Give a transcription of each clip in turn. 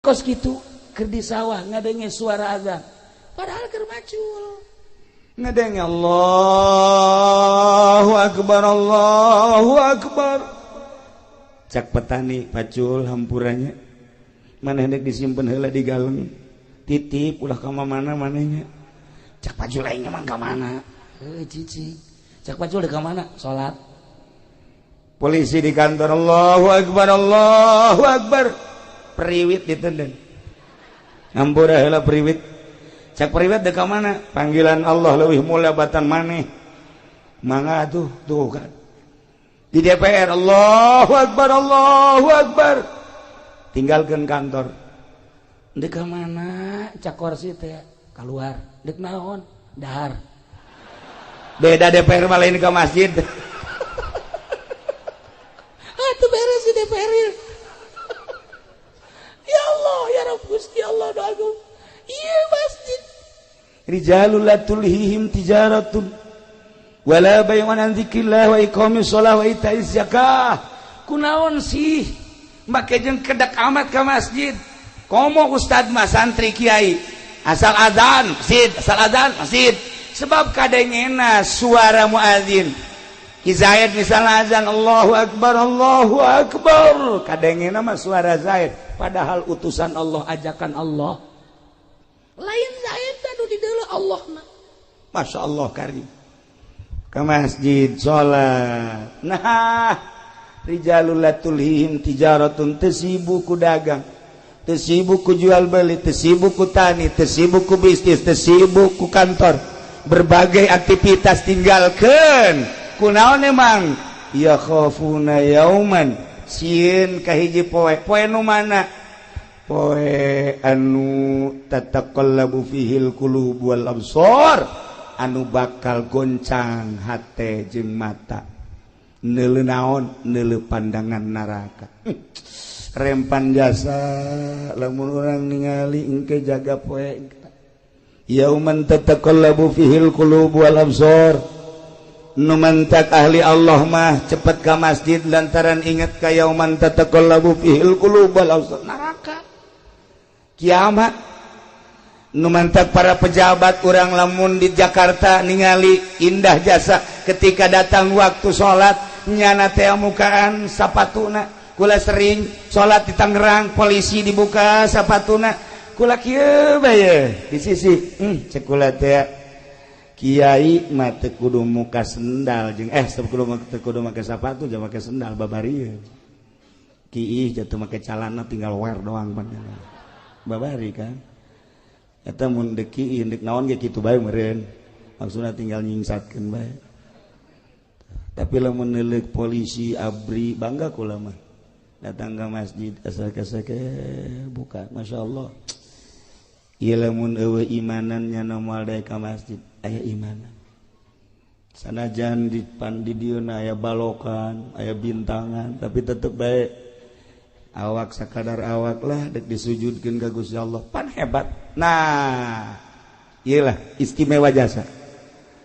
Kos kitu keur di sawah ngadenge suara azan, padahal keur macul. Ngadenge Allahu akbar, Allahu akbar. Cak petani, "Pacul, hampura nya, maneh dek disimpen heula di galeng, titip, ulah ka mana manehnya." Cak pacul, "Aing emang ka mana?" "Heuh, cicing." Cak pacul, "Ka mana?" "Salat." Polisi di kantor, Allahu akbar, Allahu akbar. Periwit ditendang, "Hampura heula, periwit." Cak periwit, "Dek ka mana?" "Panggilan Allah lebih mulia batan maneh, mangga tuh." Tuh kan di DPR, Allahu akbar, Allahu akbar. Tinggalkan kantor. "Dek ka mana?" Cak korsi teh, "Keluar." "Dek naon?" "Dahar." Beda DPR malah, ini ke masjid. Ah, itu beres di DPR. Ya Allah, ya Rabb, Gusti Allah, doa. Iya, masjid. Rijalul la tulhihim tijaratun wala bay'un an dzikrillah wa iqamis shalah wa itaiz zakah. Kunaon sih make jeung kedak amat ke masjid? Komo ustad mah, santri, kiai, asal azan masjid, asal azan masjid, sebab kadengena suara muadzin. Ki Zaid misalnya azan, Allahu akbar, Allahu akbar, kadengena mah suara Zaid, padahal utusan Allah, ajakan Allah lain Zaid anu di Allah mah. Masya Allah, karim ke masjid sholat. Nah, rijalul la tulhihim tijaratun, teu sibuk ku dagang, teu sibuk ku jual beli, teu sibuk ku tani, teu sibuk ku bisnis, teu sibuk ku kantor, berbagai aktivitas tinggalkan. Kunaon emang? Ya khafuna yauman, sieun ka hiji poe. Poe nu mana? Poe anu tataqallabu fihil qulub wal absar, anu bakal goncang hate jeung mata. Neuleu naon? Neuleu pandangan neraka. Rempan jasa lamun urang ningali engke jaga poe yauman tataqallabu fihil qulub wal absar. Nu mantak ahli Allah mah cepet ka masjid lantaran inget ka yauman tataqallabu fihil qulub wal absar, neraka, kiamat. Nu mantak para pejabat urang lamun di Jakarta ningali indah jasa, ketika datang waktu salat nyana teh mukaan sapatuna. Kula sering salat di Tangerang, polisi dibuka sapatuna, kula kieu bae di sisi, cek kula teh, kiai mah teu kudu muka sendal jeung teu kudu make sapatu jeung make sendal babari. Kiih jatuh make calana tinggal wear doang pan babari kan. Eta mun deuk kiih, deuk naon ge kitu bae meureun, maksudna tinggal nyingsatkeun bae. Tapi lamun neuleuk polisi, ABRI, bangga kula mah. Datang ke masjid asal kasake buka, masya Allah. Ieu lamun eueuh imanannya moal daek ka masjid. Aya imanan, sanajan di pan di dieu aya balokan, aya bintangan, tapi tetep bae awak sakadar awak lah, dek disujudkeun ka Gusti Allah pan hebat. Nah, iyalah istimewa jasa,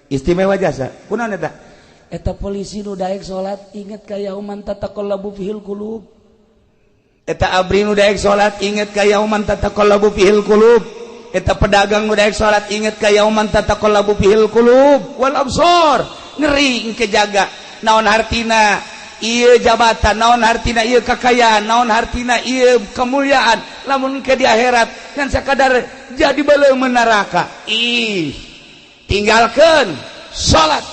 istimewa jasa. Kunaon eta? Eta polisi nu daek salat inget ka yauman tataqallabu fihil qulub. Eta ABRI nu daek salat inget ka yauman tataqallabu fihil qulub. Eta pedagang nu daek salat inget ka yauman tataqallabu fihil qulub wal absar. Ngeri engke, jaga naon hartina ieu jabatan, naon hartina ieu kakayaan, naon hartina ieu kemuliaan, lamun ke di akhirat kan sakadar jadi beuleum neraka. Ih, tinggalkan salat.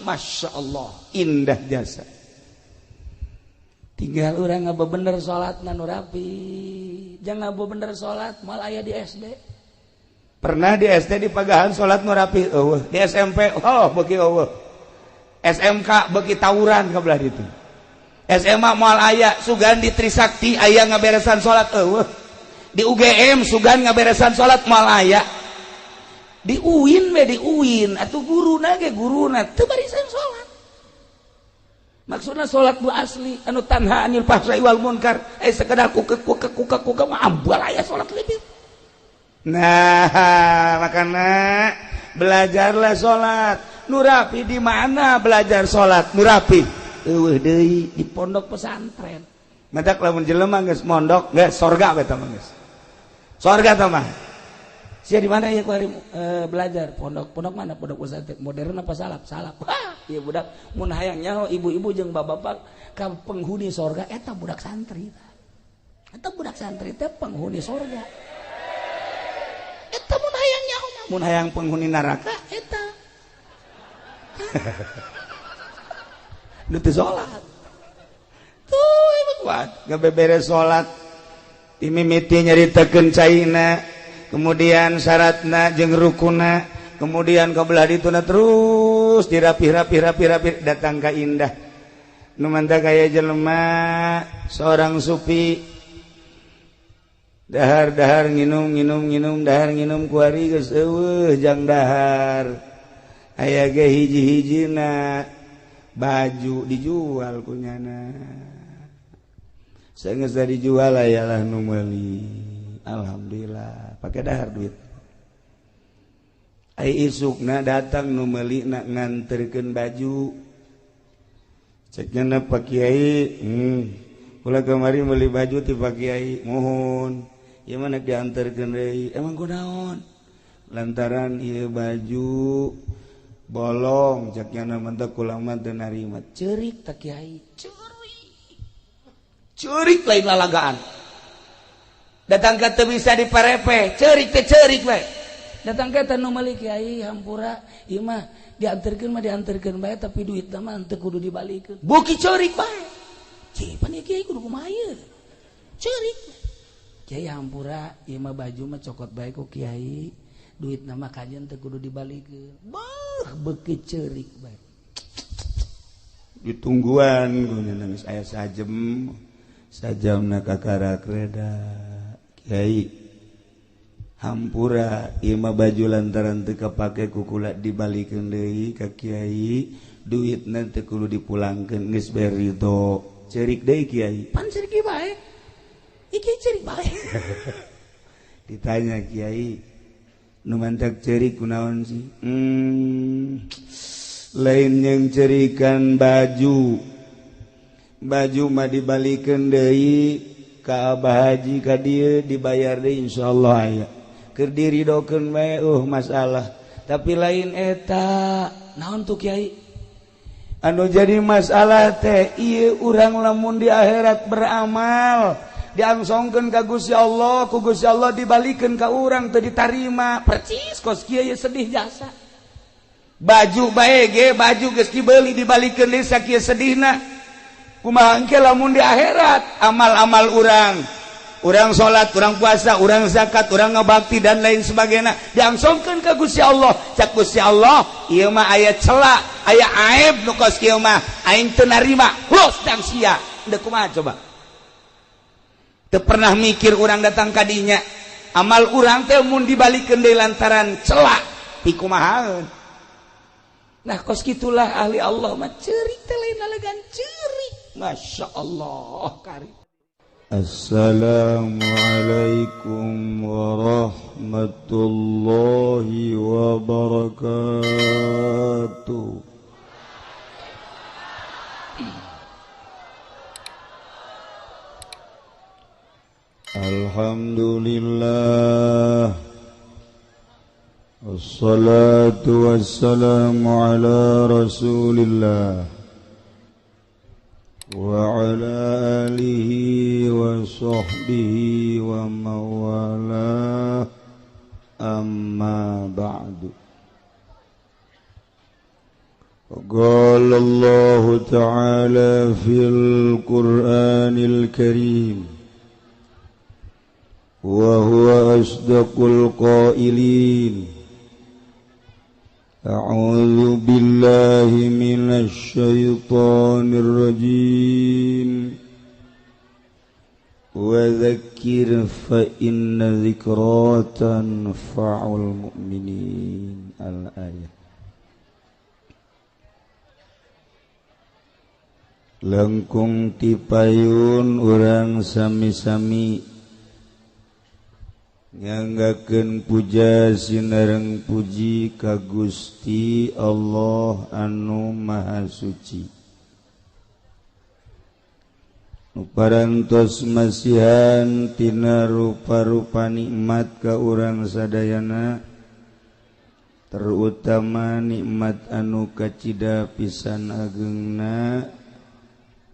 Masya Allah, indah jasa. Tinggal orang ngaba bener salat nu rapi, jangan ngaba bener salat malah aya di SD. Pernah di SD di pagahan salat nu rapi eueuh, di SMP oh beuki eueuh, SMK beuki tawuran ka belah ditu, SMA moal aya. Sugan di Trisakti aya ngaberesan salat, eueuh. Di UGM sugan ngaberesan salat, moal aya. Di UIN we, di UIN atuh guruna ge, guruna teu barisan salat. Maksudna salat bu asli anu tanha anil fahsai wal munkar, sekedar kuke kuke kuke kuke mah ambal aya salat lebih. Nah, makanya belajarlah salat nu rapi. Di mana belajar salat nu rapi? Eueuh deui, di pondok pesantren. Matak lamun jelema geus mondok, geus sorga eta mah geus. Sorga tah mah. Sia di mana ya ku hari belajar? Pondok, pondok mana? Pondok pesantren modern apa salaf? Salaf. Wah, ieu budak mun hayang nyaho ibu-ibu jeung bapak-bapak ka penghuni sorga eta budak santri. Eta budak santri teh penghuni sorga. Eta mun hayang nyaho mah, mun hayang penghuni neraka eta. Nu teu salat. Tuh emang kuat, ngabeberes salat. Dimimiti nyaritakeun caina, kemudian syaratna jeung rukuna, kemudian ka belah dituna terus dirapih-rapih-rapih-rapih datang ka indah. Nu mantap kaya jelema seorang sufi dahar-dahar nginum nginum nginum dahar nginum kuari geus eueuh jang dahar. Aya ge hiji-hijina baju dijual kunyana. Saenggeus dijual ayalah nu meuli. Alhamdulillah pakai dahar duit. Ai isukna datang nu meuli na nganterkeun baju. Cek nya Pak Kiai, kula kamari meuli baju ti Pak Kiai, mohon. Ieu mah nek dianterkeun deui. Emang kunaon? Lantaran ieu baju bolong, cek nya mah teh kula mah teu narima. Ceurik tak Kiai, ceurik. Ceurik lain lalagaan. Datang ka teu bisa diparepe, ceurik teh ceurik we. Datang ka teh nu meuli Kiai hampura, ieu mah dianterkeun mah dianterkeun bae tapi duitna mah teu kudu dibalikeun. Beuki ceurik bae. Cih, pan ieu Kiai kudu kumaha ieu? Ceurik. Kiai hampura, ieu mah baju mah cokot bae ku Kiai, duitna mah kajen teu kudu dibalikeun. Beuh, beuki ceurik bae. Ditungguan guna nangis aya sajem. Sajamna kakarak reda. Kiai hampura ieu mah baju lantaran teu kapake ku kula dibalikeun deui ka Kiai, duitna teu kudu dipulangkeun geus bae ridho. Ceurik deui Kiai. Pan ceurik bae. Iki ceurik bae. Ditanya Kiai, nu mantak ceurik kunaon sih? Lain yang cerikan baju. Baju mah dibalikeun deui ka Abah Haji ka dieu dibayar deui insyaallah aya. Keur diridokeun bae masalah. Tapi lain eta. Naon tuh Kiai? Anu jadi masalah teh ieu urang lamun di akhirat beramal diangsongkeun ka Gusti Allah, ku Gusti Allah dibalikeun ka urang teu ditarima. Percis kos kieu sedih jasa. Baju bae ge baju geus dibeli dibalikeun deui sakieu sedihna. Kumaha engke lamun di akhirat amal-amal urang, urang salat, urang puasa, urang zakat, urang ngabakti dan lain sebagainya diangsongkeun ka Gusti Allah. Cak Gusti Allah, ieu mah aya cela, aya aib nu kos kieu mah aing teu narima. Los dang sia. Deuk kumaha coba? Teu pernah mikir urang datang ka dinya. Amal urang teh mun dibalikeun deui lantaran cela, pikumahaeun. Nah kos kitulah ahli Allah mah ceurik teh lain lalagan ceurik. Masya Allah kari. Assalamualaikum warahmatullahi wabarakatuh. Alhamdulillah. Wassalatu wassalamu ala Rasulillah wa ala alihi wa sahbihi wa mawalah, amma ba'du. Qala Allah ta'ala fil Qur'anil Karim wa huwa asdaqul qailin. A'udzu billahi minasy syaithanir rajim. Wa dzakkir fa inna dzikra tanfa'ul mu'minin. Al-ayat. Lengkung tipayun urang sami-sami nyanggakeun puja sinareng puji ka Gusti Allah anu Maha Suci. Nu parantos masihan tina rupa-rupa nikmat ka urang sadayana, terutama nikmat anu kacida pisan agengna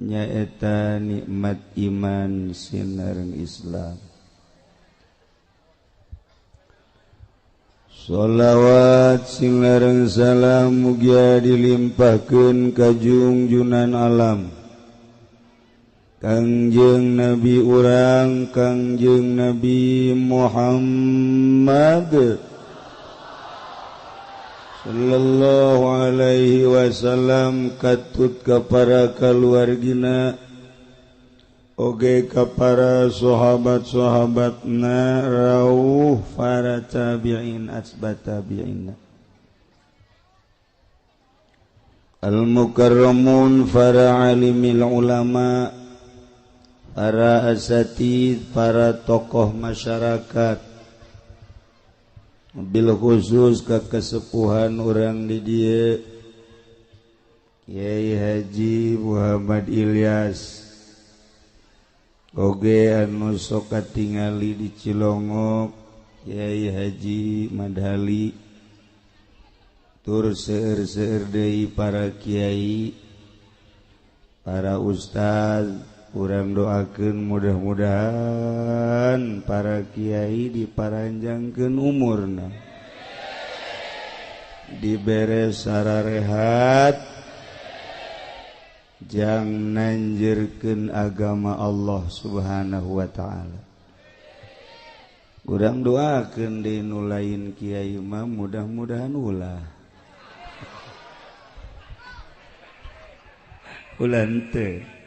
nyaeta nikmat iman sinareng Islam. Sholawat sinareng salam mugia dilimpahkeun ka jungjunan alam Kangjeng Nabi urang Kangjeng Nabi Muhammad sallallahu alaihi wasallam, katut ka para kaluargina oge ka para sahabat-sahabatna rauh para tabi'in asbat tabi'in al-mukarramun para alimil ulama, para asatid, para tokoh masyarakat, bil khusus ke kesepuhan orang di dieu Kiai Haji Muhammad Ilyas oge anu sok katingali di Cilongok Kiai Haji Madhali, tur seueur-seueur deui para kiai, para ustaz. Urang doakeun mudah-mudahan para kiai diparanjangkeun umurna, dibere sararehat, jang nanjirkeun agama Allah Subhanahu wa ta'ala. Urang doakeun deui nu lain kiai mah mudah-mudahan ulah ulah henteu.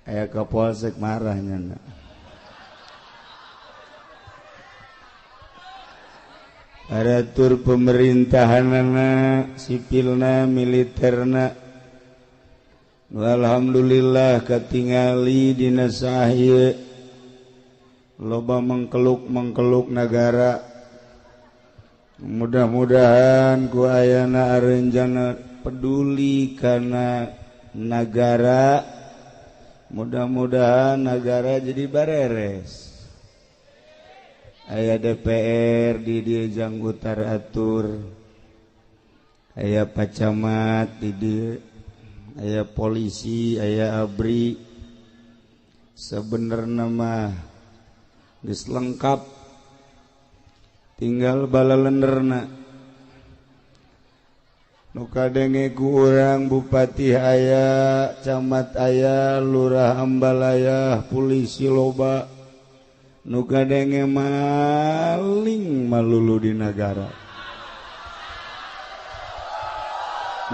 Aya kapolsek marahnya na. Aratur pemerintahanana, sipilna, militerna. Alhamdulillah katingali dina sahie loba mengkeluk-mengkeluk nagara. Mudah-mudahan ku ayana arenjana peduli kana nagara. Mudah-mudahan negara jadi bareres. Aya DPR di dieu jang utar atur, aya pacamat di dieu, aya polisi, aya ABRI. Sebenarnya mah geus lengkap, tinggal balalenerna. Nu kadenge ku urang bupati aya, camat aya, lurah ambalaya, polisi loba. Nu kadenge maling malulu di nagara.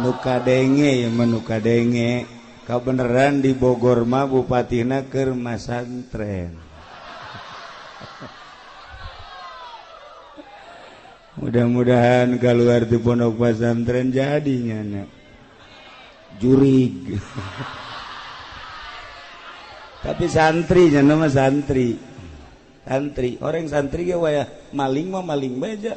Nu kadenge ya mah nu kadenge. Kabeneran di Bogor mah bupatina keur masantren. Mudah-mudahan keluar di pondok pesantren jadinya nak jurig. Tapi santri nya nama santri. Santri, orang santri ge waya maling mah maling bae.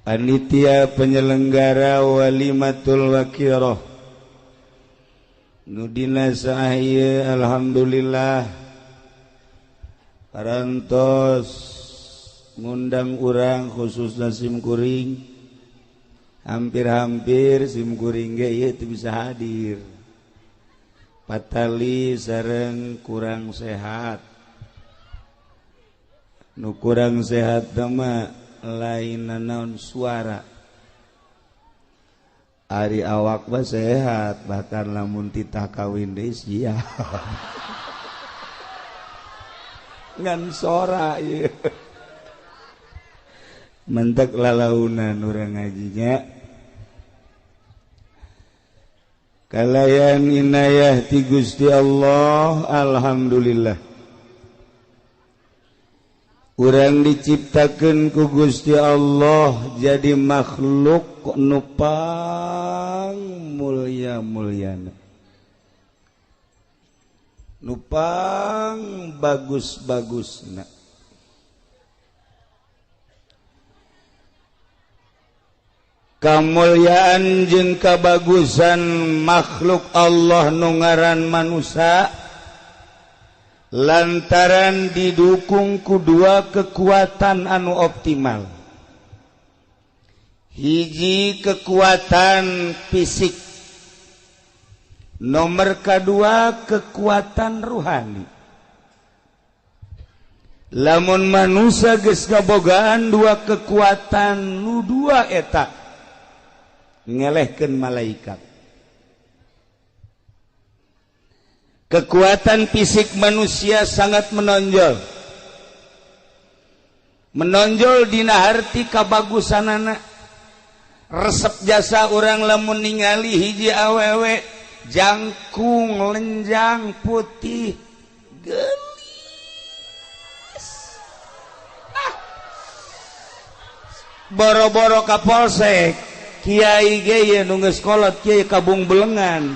Panitia penyelenggara Walimatul Wakirah nudina sahaya alhamdulillah parantos ngundang urang khususna simkuring, hampir-hampir simkuring ge ieu teu bisa hadir patali sareng kurang sehat. Nu kurang sehat mah lain naon suara. Ari awak mah sehat, bahkan lamun titah kawin deui siap. Ngan sora ieu. Mentek lalaunan urang ngajinya. Kalayan inayah ti Gusti Allah, alhamdulillah. Urang diciptakeun ku Gusti Allah jadi makhluk nu pang mulia-muliana, nu pang bagus-bagusna. Kamulyaan jeung kabagusan makhluk Allah nu ngaran manusia lantaran didukung ku dua kekuatan anu optimal. Hiji kekuatan fisik, nomor kedua kekuatan ruhani. Lamun manusia geus kabogaan dua kekuatan nu dua eta ngelehkeun malaikat. Kekuatan fisik manusia sangat menonjol. Menonjol dina harti kabagusanana. Resep jasa urang lamun ningali hiji awewe jangkung lenjang putih geulis. Ah. Boro-boro ka polsek kiai ge ye nu geus kolot kiai kabung belengan.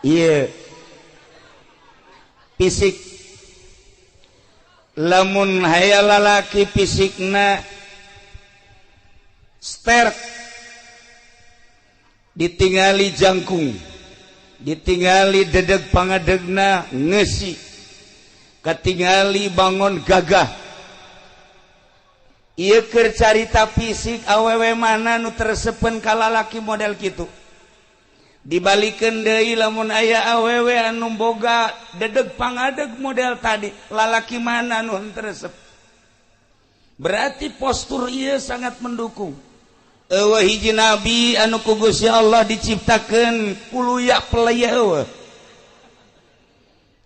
Ieu fisik. Lamun haya lalaki fisikna sterk, ditingali jangkung, ditingali dedeg pangadegna ngeusi, katingali bangon gagah. Ieu keur carita fisik awewe mana nu tersepen ka lalaki model kitu. Dibalikeun deui lamun aya awewe anu boga dedeg pangadeg model tadi, lalaki mana nu henteu resep. Berarti postur ieu sangat mendukung. Eueuh hiji nabi anu ku Gusti Allah diciptakeun kuluya pelaya eueuh.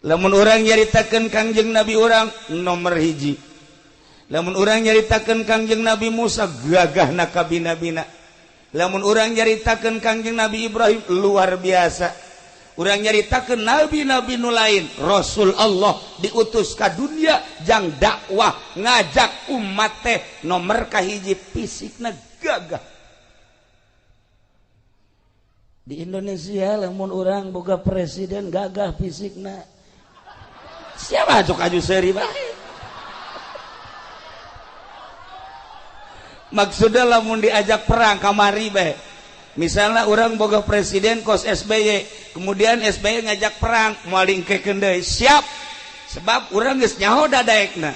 Lamun urang nyaritakeun Kangjeng Nabi urang nomor hiji. Lamun urang nyaritakeun Kangjeng Nabi Musa gagahna kabina-bina. Lamun urang nyaritakeun Kangjeng Nabi Ibrahim luar biasa. Urang nyaritakeun nabi-nabi nu lain, Rasul Allah diutus ka dunia jang dakwah ngajak umat teh nomor kahiji fisikna gagah. Di Indonesia lamun urang boga presiden gagah fisikna. Siapa cok aju seuri bae. Maksudnya lamun diajak perang kamari bae. Misalnya orang boga presiden kos SBY, kemudian SBY ngajak perang, moal diengkekeun deui, siap. Sebab urang geus nyaho dadaekna.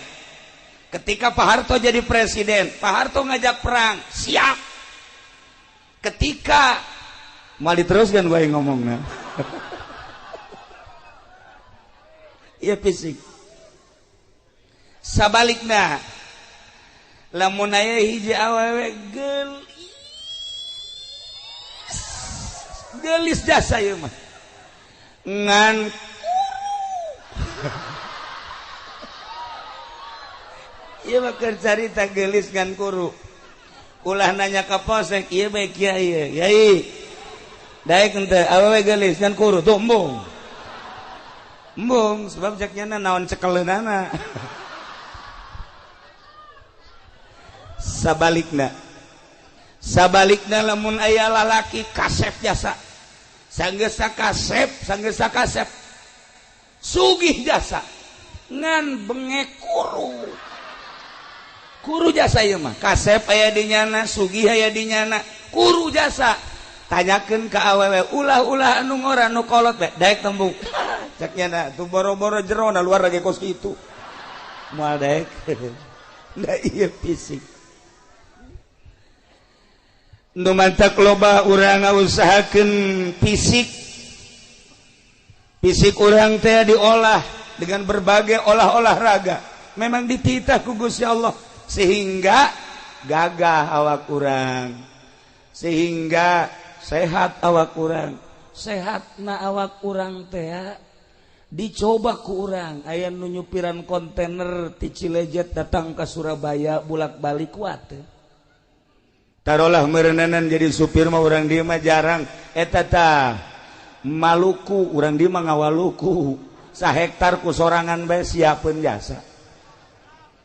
Ketika Pak Harto jadi presiden, Pak Harto ngajak perang, siap. Ketika moal diteruskan gue ngomongna. Iya fisik. Sabalikna lamun aya hiji awewe geulis geulis jasa ieu mah ngan kuru. Ieu mah keur carita geulis ngan kuru. Ulah nanya ka polsek ieu bae kiai yai daek henteu awewe geulis ngan kuru tuh embung. Embung sebab cek nyana naon cekeleunana. Sabalikna, sabalikna lamun aya lalaki kasep jasa, sanggeusa kasep, sanggeusa kasep, sugih jasa, ngan bengek kuru, kuru jasa ieu mah, kasep aya di nyana, sugih aya di nyana, kuru jasa. Tanyakeun ka awewe, ulah-ulah anu ngora nu kolot bae, daek tembung. Cek nyana tuh boro-boro jerona luar lagi kos kitu. Moal daek. Da ieu fisik. Nu mantak loba urang ngausahakeun fisik. Fisik urang teh diolah dengan berbagai olah-olah raga. Memang dititah ku Gusti Allah sehingga gagah awak urang, sehingga sehat awak urang. Sehatna awak urang teh dicoba ku urang. Aya nu nyupiran kontainer ti Cilejet datang ke Surabaya bolak-balik kuat teh. Tarolah merenanan jadi supir mah urang dieu mah jarang. Eta tah Maluku urang dieu mah ngawaluku. Sahektar ku sorangan bae siapeun jasa.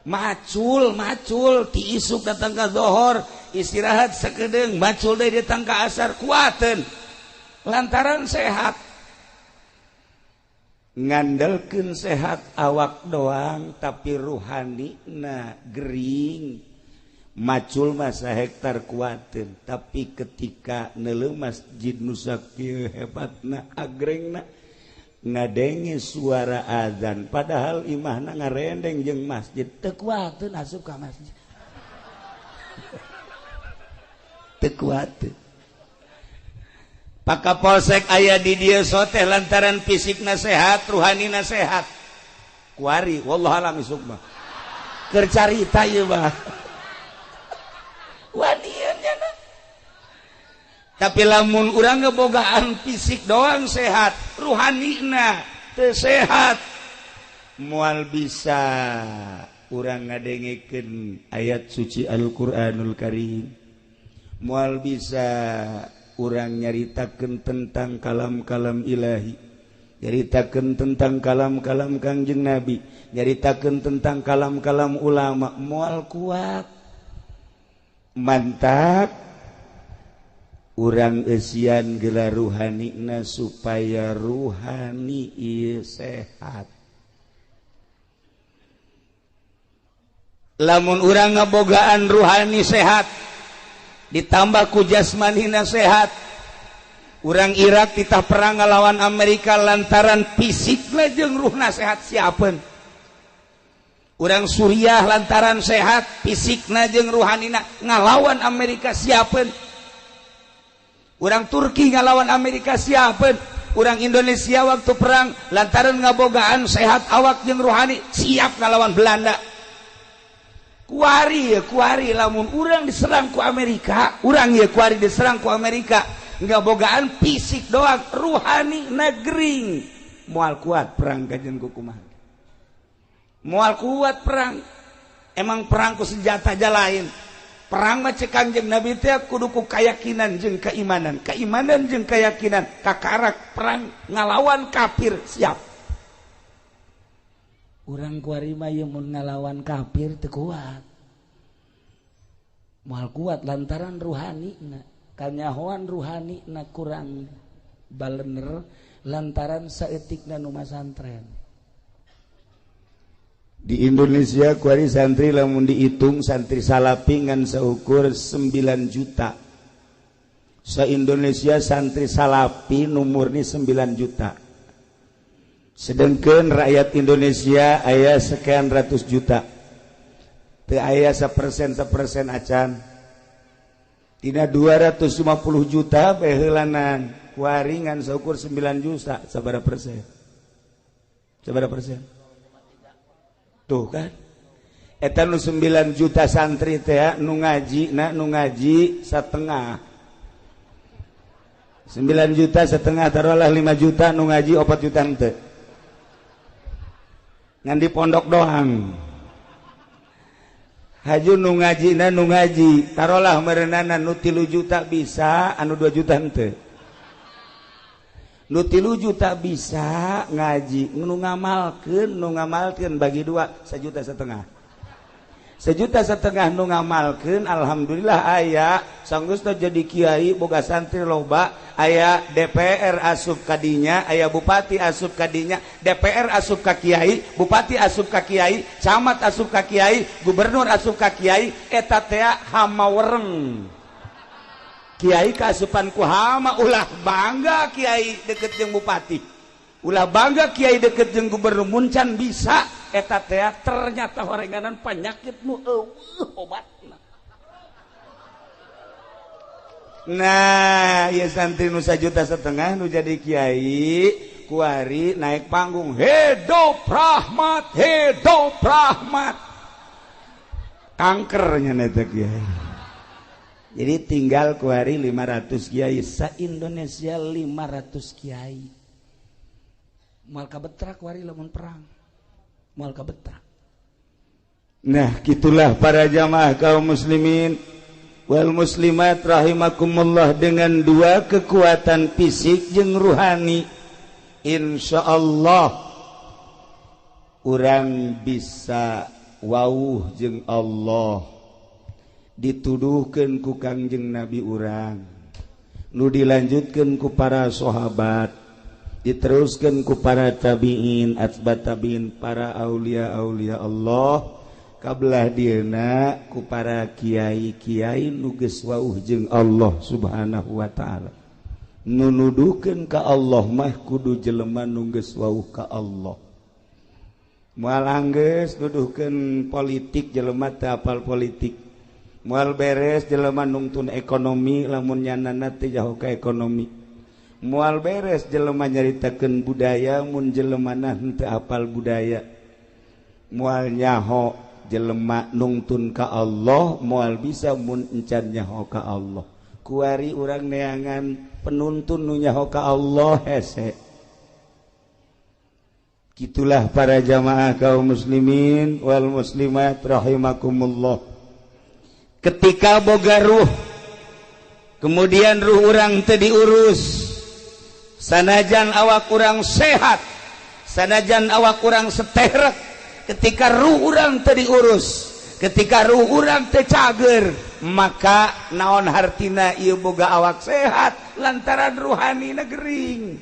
Macul, macul ti isuk datang ka zohor, istirahat sakedeung, macul deui datang ka asar kuateun. Lantaran sehat. Ngandelkeun sehat awak doang tapi ruhani na gering. Macul masa hektar kuatin, tapi ketika neuleuh masjid nu sakieu hebatna agrengna ngadenge suara azan padahal imahna ngarendeng jeung masjid teu kuateun asup ka masjid. Teu kuateun. Pak Kapolsek aya di dieu soteh lantaran fisikna sehat, ruhanina sehat. Kuari wallahu alam isuk mah. Keur carita ieu mah. Tapi lamun urang ngebogaan fisik doang sehat, ruhanina teu sehat, moal bisa urang ngadengekeun ayat suci Al-Qur'anul Karim, moal bisa urang nyaritakeun tentang kalam-kalam ilahi, nyaritakeun tentang kalam-kalam Kangjeng Nabi, nyaritakeun tentang kalam-kalam ulama, moal kuat. Mantap urang eusian gelar ruhanina supaya ruhani ieu sehat. Lamun urang ngabogaan ruhani sehat ditambah ku jasmanina sehat, urang Irak titah perang ngalawan Amerika lantaran fisikna jeung ruhna sehat siapeun. Urang Suriah lantaran sehat fisikna jeung ruhanina ngalawan Amerika siapeun. Urang Turki ngalawan Amerika siapeun. Urang Indonesia waktu perang lantaran ngabogaan sehat awak jeung ruhani siap ngalawan Belanda. Kuari ya kuari lamun urang diserang ku Amerika, urang ya kuari diserang ku Amerika ngabogaan fisik doang, ruhani negering moal kuat perang kajen ku kumaha. Moal kuat perang. Emang perang ku senjata aja lain. Perang mah cek Kangjeng Nabi teh kudu ku keyakinan jeung keimanan, keimanan jeung keyakinan, kakarak perang ngalawan kafir siap. Urang kuari mah ieu mun ngalawan kafir teu kuat. Moal kuat lantaran ruhanina, kanyahoan ruhanina kurang balener lantaran saeutikna nu masantren. Di Indonesia kuari santri lamun dihitung santri salapi ngan seukur 9 juta. Se-Indonesia santri salapi nu murni 9 juta. Sedangkan rakyat Indonesia aya sekian ratus juta. Teu aya 1% acan. Tina 250 juta baheulanan kuari ngan seukur 9 juta sabaraha persen? Sabaraha persen? Tuh kan eta nu 9 juta santri teh nu ngaji na nu ngaji setengah 9 juta setengah taruhlah 5 juta nu ngaji 4 juta henteu ngan di pondok doang. Haju nu ngaji na nu ngaji taruhlah merenana nu 3 juta bisa anu 2 juta henteu. Nu 3 juta bisa ngaji, nu ngamalkeun bagi dua 1,5 juta. 1,5 juta nu ngamalkeun alhamdulillah aya sanggeus teh jadi kiai boga santri loba, aya DPR asup kadinya, aya bupati asup kadinya, DPR asup ka kiai, bupati asup ka kiai, camat asup ka kiai, gubernur asup ka kiai, eta teh hama wereng. Kiai kaasupan ku hama, ulah bangga kiai deket jeung bupati, ulah bangga kiai deket jeung gubernur, muncan bisa eta teh ternyata horenganan penyakit nu eueuh obatna. Nah, ieu santri nu 1,5 juta nu jadi kiai kuari naik panggung hidup rahmat, hidup rahmat, kankernya eta kiai. Jadi tinggal kuari 500 kiai sa-Indonesia 500 kiai. Moal kabetrak kuari lamun perang. Moal kabetrak. Nah, gitulah para jamaah kaum muslimin wal muslimat rahimakumullah dengan dua kekuatan fisik jeung ruhani. Insyaallah urang bisa wauh jeung Allah. Dituduhkeun ku Kangjeng Nabi urang, nu dilanjutkeun ku para sahabat, Diteruskan ku para tabiin, atba tabiin, para aulia-aulia Allah, kabelah dieuna ku para kiai-kiai nu geus wauh jeung Allah Subhanahu wa taala. Nu nuduhkeun ka Allah mah kudu jelema nu geus wauh ka Allah. Moal anggeus nuduhkeun politik jelema teu apal politik. Moal beres jelema nungtun ekonomi lamun nyanana teu jauh ka ekonomi. Moal beres jelema nyaritakeun budaya mun jelemana henteu apal budaya. Moal nyaho jelema nungtun ka Allah, moal bisa mun encan nyaho ka Allah. Kuari urang neangan penuntun nu nyaho ka Allah hese. Gitulah para jamaah kaum muslimin wal muslimat rahimakumullah. Ketika boga ruh, kemudian ruh urang teu diurus, sanajan awak urang sehat, sanajan awak urang seterek, ketika ruh urang teu diurus, ketika ruh urang teu cager, maka naon hartina ieu boga awak sehat lantaran ruhanina gering.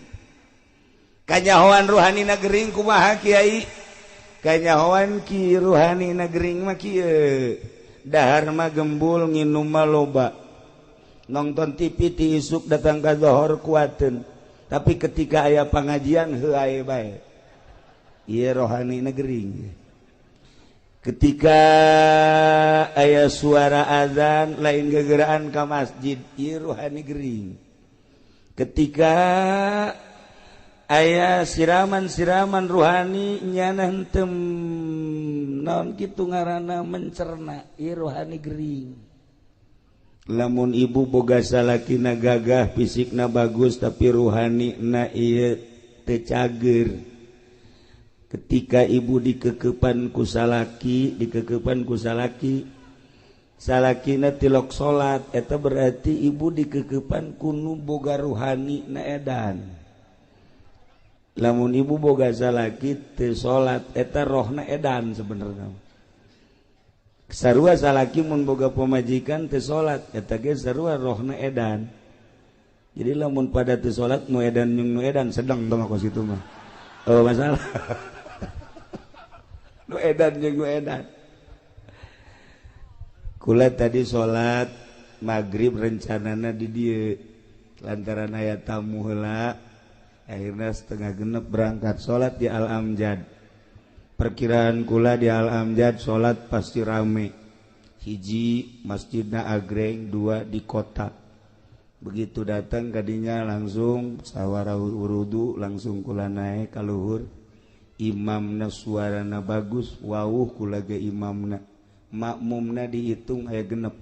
Kanyahoan ruhanina gering kumaha kiai? Kanyahoan ki ruhanina gering mah kieu. Dahar mah gembul, nginum mah loba, nonton TV ti isuk datang ka zohor kuateun. Tapi ketika aya pengajian heuae bae. Ieu rohanina gering. Ketika aya suara azan lain gegeraan ka masjid, ieu rohani gering. Ketika aya siraman-siraman ruhani nyana henteu naon kitu ngaranna mencerna, ieu rohani gering. Lamun ibu boga salakina gagah, fisikna bagus, tapi ruhanina ieu teu cager. Ketika ibu dikekepan ku salaki, dikekepan ku salaki, salakina tilok salat, eta berarti ibu dikekepan ku nu boga ruhani na edan. Lamun ibu boga salaki teu salat, eta rohna edan sebenarnya. Sarua salaki mun boga pamajikan teu salat, eta ge sarua rohna edan. Jadi lamun pada teu salat nu edan jeung nu edan sedang tong kos kitu mah. Oh masalah. Nu edan jeung nu edan. Kula tadi salat maghrib rencanana di dieu, lantaran aya tamu heula, akhirnya 5:30 berangkat salat di Al Amjad. Perkiraan kula di Al Amjad salat pasti rame. Hiji masjidna agreng, dua di kota. Begitu datang kadinya langsung sawara wudu, langsung kula naik ka luhur. Imamna suarana bagus, wauh kula ge imamna. Makmumna dihitung aya genep.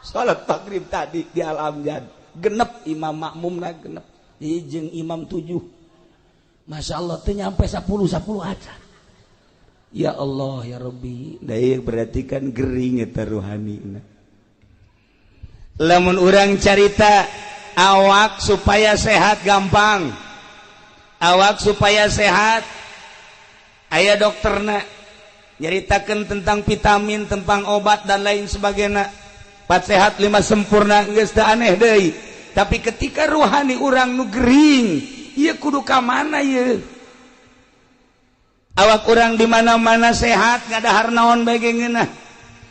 Salat maghrib tadi di Al Amjad genep imam makmumna genep, jeung imam 7. Masya Allah teu nyampe 10 aja. Ya Allah ya Rabbi, da berarti kan gering eta ruhanina. Lamun urang carita awak supaya sehat gampang, awak supaya sehat aya dokterna nyaritakeun tentang vitamin, tentang obat dan lain sebagainya. 4 sehat 5 sempurna geus teu aneh deui. Tapi ketika ruhani urang nu gering, ieu kudu ka mana ieu? Awak urang di mana-mana sehat, ngadahar naon bae ge ngeunah.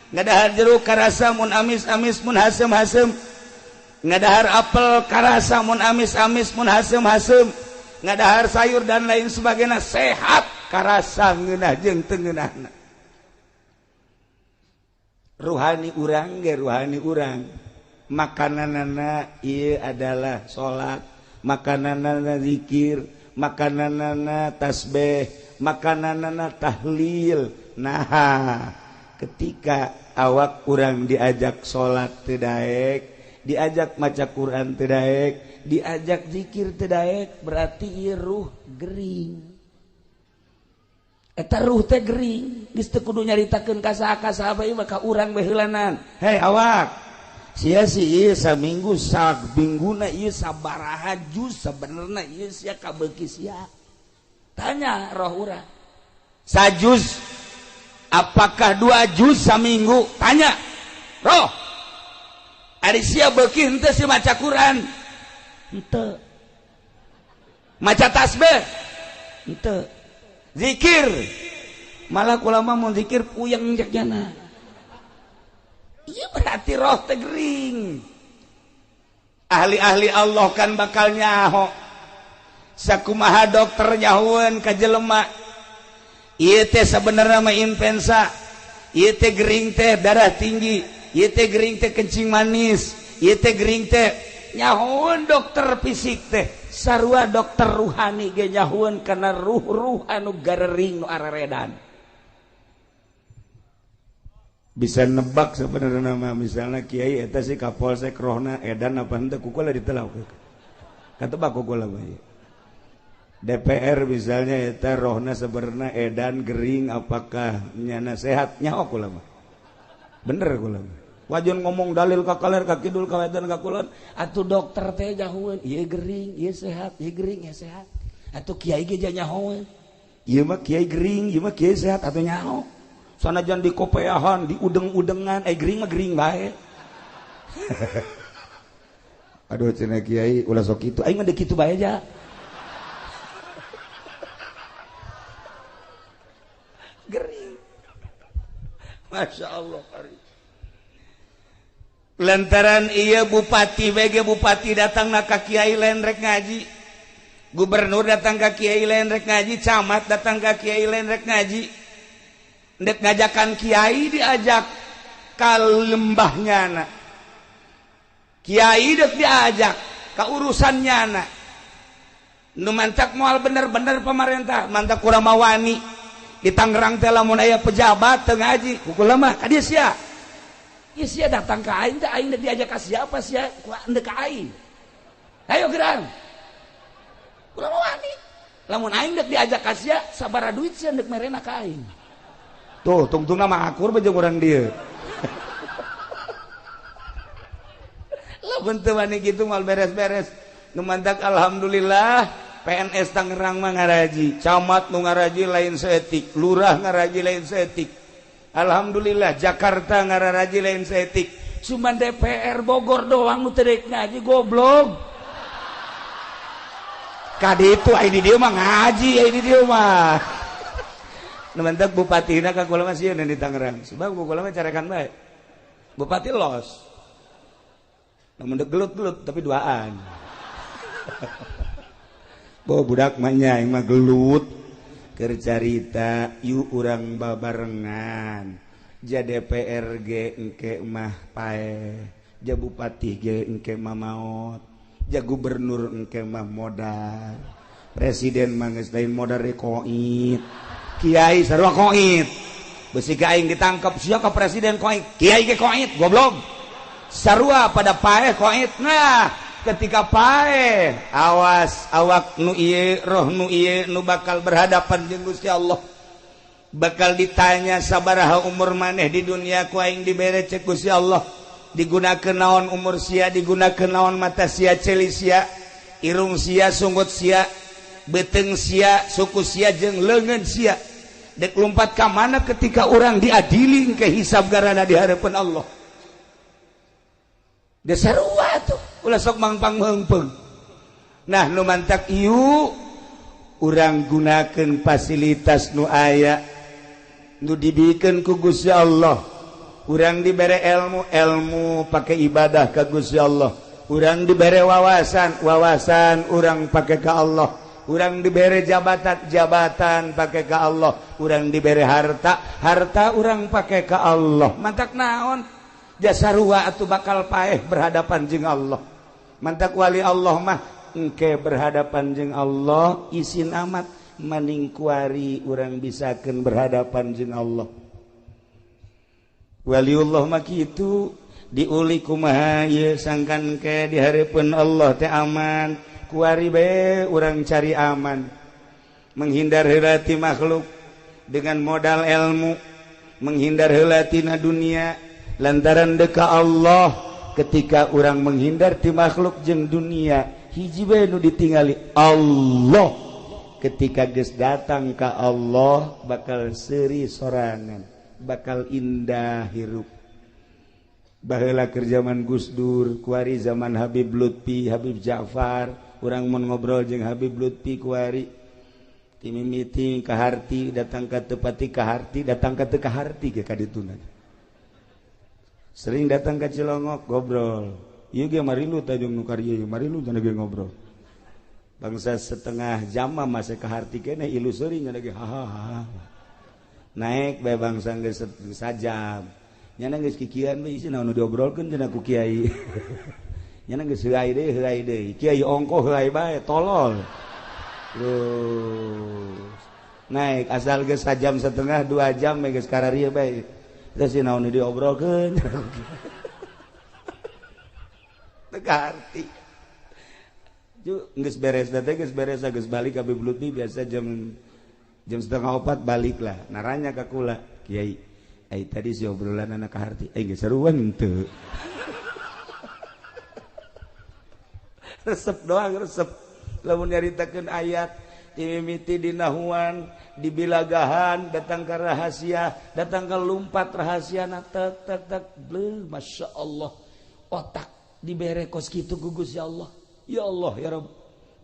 Ngadahar jeruk karasa mun amis-amis mun haseum-haseum. Ngadahar apel karasa mun amis-amis mun haseum-haseum. Ngadahar sayur dan lain sebagainya sehat karasa ngeunah jeung teu ngeunahna. Ruhani urang ge ruhani urang. Makananana ieu adalah salat, makananana zikir, makananana tasbih, makananana tahlil. Nah, ketika awak urang diajak salat teu daek, diajak maca Quran teu daek, diajak zikir teu daek, berarti ieu ruh gering. Eta ruh teh gering, geus teu kudu nyaritakeun ka saha ka saha bae maka urang bae heulanan. Hei awak, sia sih ieu saminggu samingguna ieu sabaraha juz sabenerna ieu sia kabeuki sia. Tanya roh urang. Sajuz apakah 2 juz saminggu? Tanya roh. Ari sia beuki henteu sih maca Quran? Henteu. Maca tasbih? Henteu. Zikir? Malah kula mah mun zikir puyeng cek jana. Iya berarti roh teh gering. Ahli-ahli Allah kan bakal nyaho. Sakumaha dokter nyahoeun ka jelema. Ieu teh sabenerna mah influenza. Ieu teh gering teh darah tinggi. Ieu teh gering teh kencing manis. Ieu teh gering teh nyahoeun dokter fisik teh. Sarua dokter ruhani ge nyahoeun kana ruh-ruh anu garering nu araredan. Bisa nebak sebenarnya nama misalnya kiai eta si kapolsek rohna edan apa henteu kukula ditelak. Katebak kukula bae. DPR misalnya eta rohna sebenarnya edan gering apakah nyana sehat nyaho kula mah. Bener kula mah. Wajan ngomong dalil ka kaler ka kidul ka wetan ka kulon atuh dokter teh nyahoeun ieu gering ieu sehat ieu gering ieu sehat. Atuh kiai ge nyahoeun ieu mah kiai gering ieu mah kiai sehat atuh nyaho. Sanajan di kopeahan, di udeng-udengan, gering mah gering bae. Aduh cenah kiai ulah sok kitu, aing mah deuk kitu bae aja. Gering. Masya Allah. Lantaran iya bupati BG bupati datang na ka kiai lain rek ngaji. Gubernur datang ka kiai lain rek ngaji, camat datang ka kiai lain rek ngaji. Ndek ngajakan kiai diajak ka lembahnya na. Kiai dek diajak ka urusannya na. Nu mantak moal bener-bener pemerintah, mantak kurang mawani. Di Tangerang teh lamun aya pejabat teu ngaji, kukula mah ka dieu sia. Ieu sia datang ka aing teh aing dek diajak ka siapa sia? Ku ndek ka aing. Ayo gerang. Kurang mawani. Lamun aing dek diajak ka sia, sabaraha duit sia ndek merena ka aing. Tuh, tungtungna mah akur bae jeung urang dieu. Lamun teu wani kitu moal beres-beres. Nu mantak alhamdulillah PNS Tangerang mah ngaraji, camat nu ngaraji lain saeutik, lurah ngaraji lain saeutik. Alhamdulillah Jakarta ngaraji lain saeutik. Cuman DPR Bogor doang nu teu rek ngaji goblok. Ka ditu ai di dieu mah ngaji, ai di dieu mah. Nu mantak bupatina ka kula mah sieun di Tangerang. Sebab kula mah carekan bae. Bupati los. Namun dek gelut-gelut tapi duaan. Bo budak mah nya aing mah gelut. Keur carita yuk urang babarengan. Ja DPR ge engke mah paeh, ja bupati ge engke mah maot, ja gubernur engke mah modar. Presiden mah geus lain modar deui koit. Kiai sarua koit. Besi ka aing ditangkep sia ka presiden koit, kiai ge koit goblok. Sarua pada paeh koit. Nah, ketika paeh awas awak nu ieu roh nu ieu nu bakal berhadapan jeung Gusti Allah. Bakal ditanya sabaraha umur maneh di dunia ku aing dibere cek Gusti Allah. Digunakeun naon umur sia, digunakeun naon mata sia, ceuli sia, irung sia, sunggut sia, beuteung sia, suku sia jeung leungeun sia. Dek lompat ka mana ketika orang diadili ke hisab garana di hadapan Allah. Dasarua tuh ulah sok mangpang meungpeung. Nah nu mantak ieu urang gunakeun fasilitas nu aya nu dibikeun ku Gusti Allah. Urang dibere ilmu, ilmu pake ibadah ka Gusti Allah. Urang dibere wawasan, wawasan urang pake ka Allah. Urang dibere jabatan, jabatan pake ka Allah. Urang dibere harta, harta urang pake ka Allah. Mantak naon? Jasarua atuh bakal paeh berhadapan jeung Allah. Mantak wali Allah mah engke berhadapan jeung Allah isin amat maning kuari urang bisakeun berhadapan jeung Allah. Waliullah mah kitu diuli kumaha ieu sangkan ke di hareupeun Allah teh aman. Kuari bae urang cari aman, menghindar heula ti makhluk dengan modal ilmu, menghindar heula tina dunia lantaran deka Allah. Ketika urang menghindar ti makhluk jeung dunia, hiji bae nu ditingali Allah. Ketika geus datang ka Allah bakal seuri sorangan, bakal indah hirup. Baheula keur zaman Gus Dur, kuari zaman Habib Lutfi, Habib Ja'far, urang mun ngobrol jeung Habib Lutfi kuari ti mimiti ka harti datang ka tepati ka harti datang ka teu ka harti ge ka dituna. Sering datang ka Cilongok ngobrol. Ieu ge marilu tah jeung nu karieu, marilu cenah ge ngobrol. Bangsa setengah jam mah masih ka harti keneh ilu seuri nya ge hahaha. Naik bae bangsa geus sajam. Nyana geus kikian we isi naon nu diobrolkeun cenah ku kiai. Nyana geus heuay deui kiai ongkoh heuay bae tolol. Terus naik asal geus sajam setengah 2 jam geus kararieu bae. Terus si naon nu diobrolkeun. Teu kaharti. Ju geus beres teh geus beres geus balik ka Habib Lutfi biasa jam 3:30 balik lah. Naranya ka kula, kiai, ai tadi si obrolan anak kaharti, ai geus seruan henteu. Resep doang resep. Lamun nyaritakeun ayat timimiti dinahuan, dibilagahan, datang ke rahasia, datang ke lumpat rahasiana tek tek tek, bleh Masya Allah. Otak dibere kos kitu ku Gusti Allah. Ya Allah ya Rabb.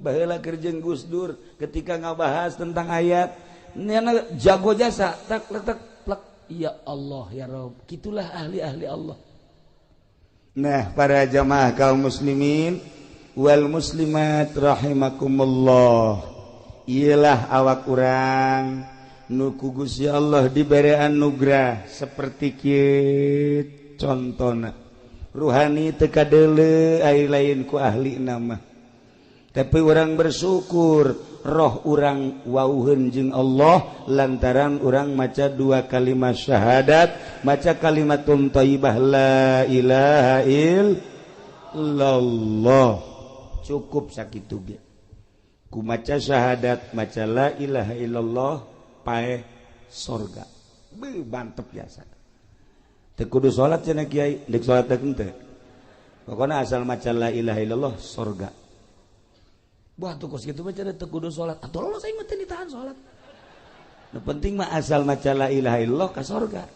Baheula keur jeung Gus Dur ketika ngabahas tentang ayat, nyana jago jasa tek tek plek. Ya Allah ya Rabb. Kitulah ahli-ahli Allah. Nah, para jamaah kaum muslimin wal muslimat rahimakumullah. Iyalah awak urang nu ku Gusti Allah dibere anugerah seperti kieu contona. Ruhani teu kadeuleu ai lain ku ahli nama. Tapi orang bersyukur roh urang wauheun jeung Allah lantaran urang maca 2 kalimat syahadat, maca kalimatun thayyibah la ilaha illallah. Cukup sakitu ge. Ku maca syahadat, maca la ilaha illallah paeh sorga. Beuh mantep biasa. Teu kudu salat cenah kiai, deuk salat teh henteu. Pokona asal maca la ilaha illallah sorga. Wah tuh kos gitu mah cenah teu kudu salat. Atuh lolos aing mah teu ditahan salat. Nu penting mah asal maca la ilaha illallah ka sorga.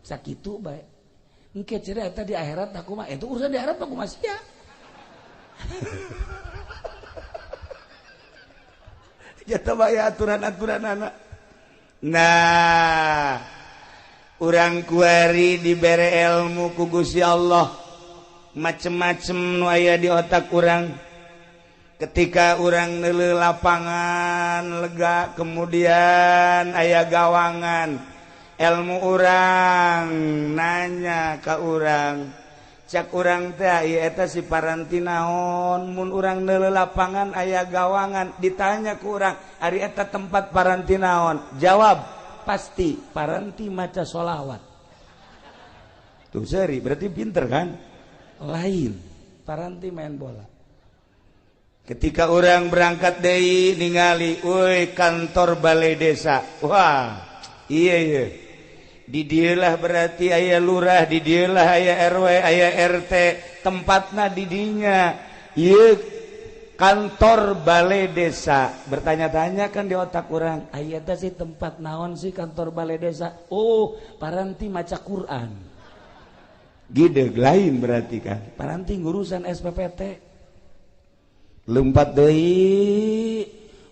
Sakitu bae. Engke cenah eta di akhirat aku mah, itu urusan di akhirat mah kumaha sia. Jatuh bae aturan-aturan anak. Nah, urang kuari dibere ilmu ku Gusti Allah. Macem-macem nu aya di otak urang. Ketika urang neuleuh lapangan lega, kemudian aya gawangan. Ilmu urang nanya ka urang. Cak urang teh ieu eta si paranti naon, mun urang neuleuh lapangan aya gawangan, ditanya ku urang, ari eta tempat paranti naon? Jawab, pasti paranti maca sholawat. Tuh seri, berarti pinter kan? Lain, paranti main bola. Ketika orang berangkat deui ningali, euy kantor balai desa. Wah, iya iya. Di dieulah berarti aya lurah, di dieulah aya RW, aya RT, tempatna di dinya. Ieu kantor balai desa. Bertanya-tanya kan di otak orang, aya teh sih tempat naon sih kantor balai desa? Oh, paranti maca Quran. Gideg lain berarti kan. Paranti ngurusan SPPT. Lompat deui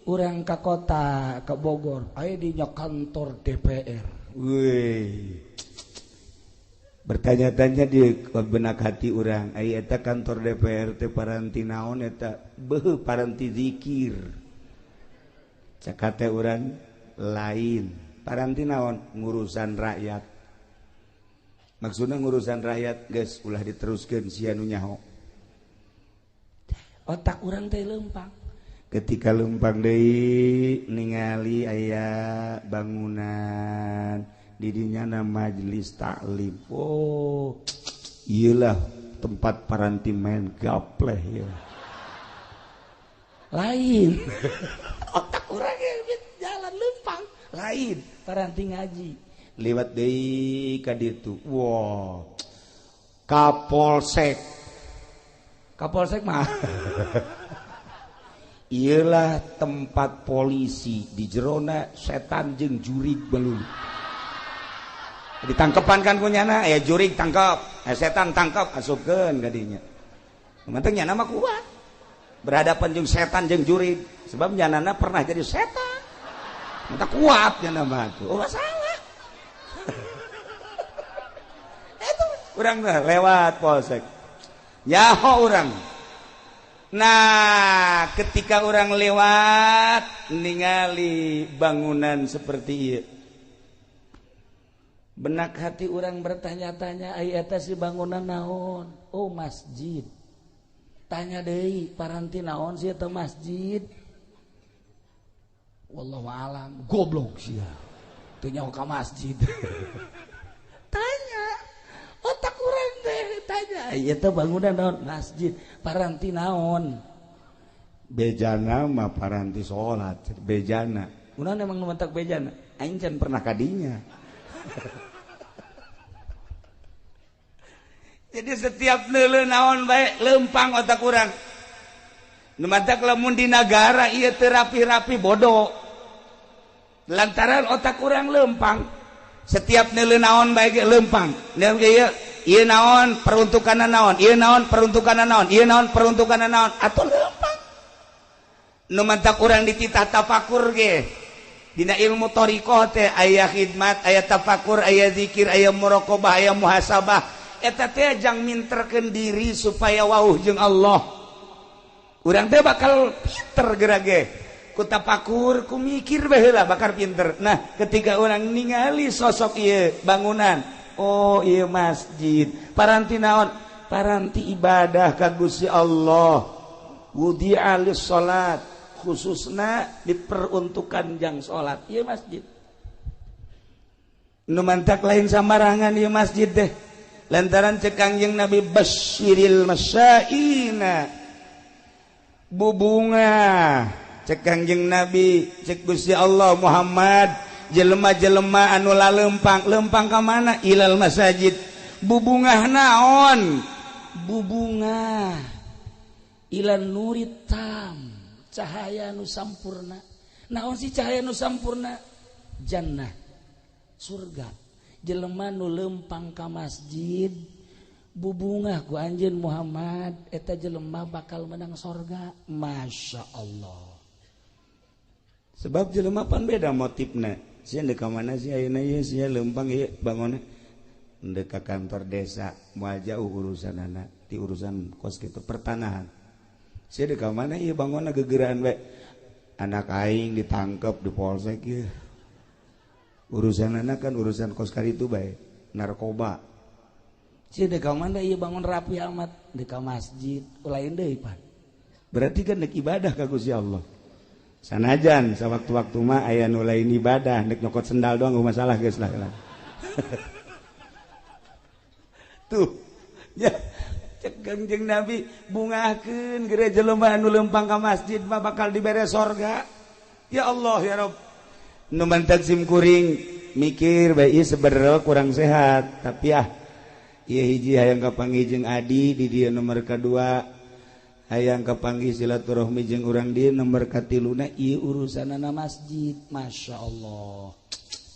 urang ka kota, ka Bogor, aya di nya kantor DPR. Wih. Bertanya-tanya di benak hati urang, ai eta kantor DPR teh paranti naon eta? Beuh paranti zikir. Cak hate urang lain. Paranti naon? Ngurusan rakyat. Maksudna ngurusan rakyat geus ulah diteruskeun sia nu nyaho. Otak urang teh lempang. Ketika lempang deui ningali aya bangunan didinya na majelis taklim. Oh, iyalah tempat paranti main gapleh ya. Lain. Otak urang jalan lempang. Lain paranti ngaji. Lewat deui ka ditu. Wah. Kapolsek. Kapolsek mah. Iyalah tempat polisi di jerona setan jeung jurig belum. Ditangkepan kan kunyana, aya jurig tangkep, Setan tangkap asupkeun ka dinya. Penting nya nama kuat. Berhadapan jeung setan jeung jurig, sebab nyanana pernah jadi setan. Mata kuat nya nama tuh. Oh, salah. Itu urang lewat polsek. Nyaho urang. Nah, ketika orang lewat ningali bangunan seperti ieu, benak hati orang bertanya-tanya, ai eta si bangunan naon? Oh, masjid. Tanya deui, paranti naon sih eta masjid? Wallahu alam, goblok sia. Teu nyaho ka masjid. Tanya. Otak urang teh tanya, ieu teh bangunan naon? Masjid. Paranti naon? Bejana mah paranti salat, bejana. Kunaon emang nu mentak bejana? Aing can pernah kadinya. Jadi setiap neuleuh naon bae lempang otak urang. Nu mantak lamun di nagara ieu teu rapi-rapi bodoh. Lantaran otak urang lempang. Setiap neuleuh naon bae ge lempang. Ieu ieu naon peruntukanna naon, ieu naon peruntukanna naon, ieu naon peruntukanna naon, atuh lempang. Nu mantak urang dititah tafakur ge. Dina ilmu thariqah teh aya khidmat, aya tafakur, aya zikir, aya muraqabah, aya muhasabah. Eta teh jang minterkeun diri supaya wauh jeung Allah. Urang teh bakal pinter geura ge. Ku tafakur, ku mikir bae heula bakal pinter. Nah, ketika urang ningali sosok ieu bangunan, oh ieu masjid, paranti naon? Paranti ibadah ka Gusti Allah. Wudi'a lis-shalat, khususna diperuntukkan jang salat ieu masjid. Nu mantak lain sambarangan ieu masjid teh. Lantaran cek Kangjeng Nabi basyiril masyaina, bubunga cek Kangjeng Nabi, cek Gusti Allah Muhammad, jelema-jelema anu lalempang, lempang ka mana? Ilal masajid. Bubungah naon? Bubungah ilan nurit tam, cahaya nu sampurna. Naon sih cahaya nu sampurna? Jannah, surga. Jelema nu lempang ka masjid bubungah ku anjeun Muhammad, eta jelema bakal menang sorga. Masya Allah. Sebab jelema pan beda motifna. Sia deuk ka mana sih ayeuna ieu, sia lempang ieu bangunna deuk ka kantor desa, moal jauh urusanana ti urusan kos kitu pertanahan. Sia deuk ka mana ieu bangunna gegeraan bae. Anak aing ditangkep di polsek ieu. Urusan anak kan urusan kos kari itu bae, narkoba. Sia deuk ka mana ieu bangun rapi amat, deuk ka masjid, lain deui pan. Berarti kan deuk ibadah ka Gusti Allah. Sanajan sawaktu-waktu mah aya nu lain ibadah, deuk nyokot sendal doang eueuh masalah geus lah. Tuh. Ya, cek Kangjeng Nabi bungahkeun gere jelema anu lempang ka masjid mah bakal dibere sorga. Ya Allah ya Rabb. Nu mantak sim kuring mikir bae ieu sebenarnya kurang sehat, tapi ah ieu hiji hayang kapanggih jeung adi di dieu nomor kadua, hayang kapanggih silaturahmi jeung urang dieu nomor katiluna ieu urusanana masjid. Masya Allah.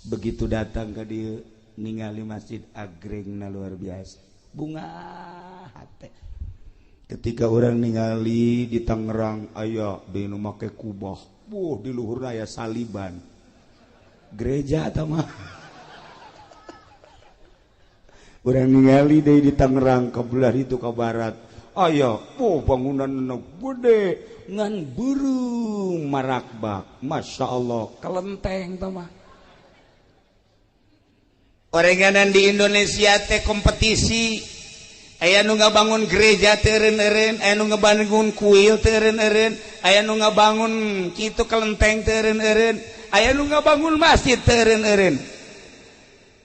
Begitu datang ka dieu ningali masjid agrengna luar biasa, bunga hate. Ketika orang ningali di Tangerang aya deui nu make kubah, buh di luhurna aya saliban. Gereja atau mah orang ningali deui di Tangerang ke belah itu ke barat aya oh bangunan gede ngan beureum marakbak. Masya Allah, kelenteng tah mah. Orenganan di Indonesia teh kompetisi, aya nu ngabangun gereja teu eureun-eureun, aya nu ngabangun kuil teu eureun-eureun, aya nu ngabangun kitu kelenteng teu eureun-eureun, aya nu ngabangun masjid teu eureun-eureun.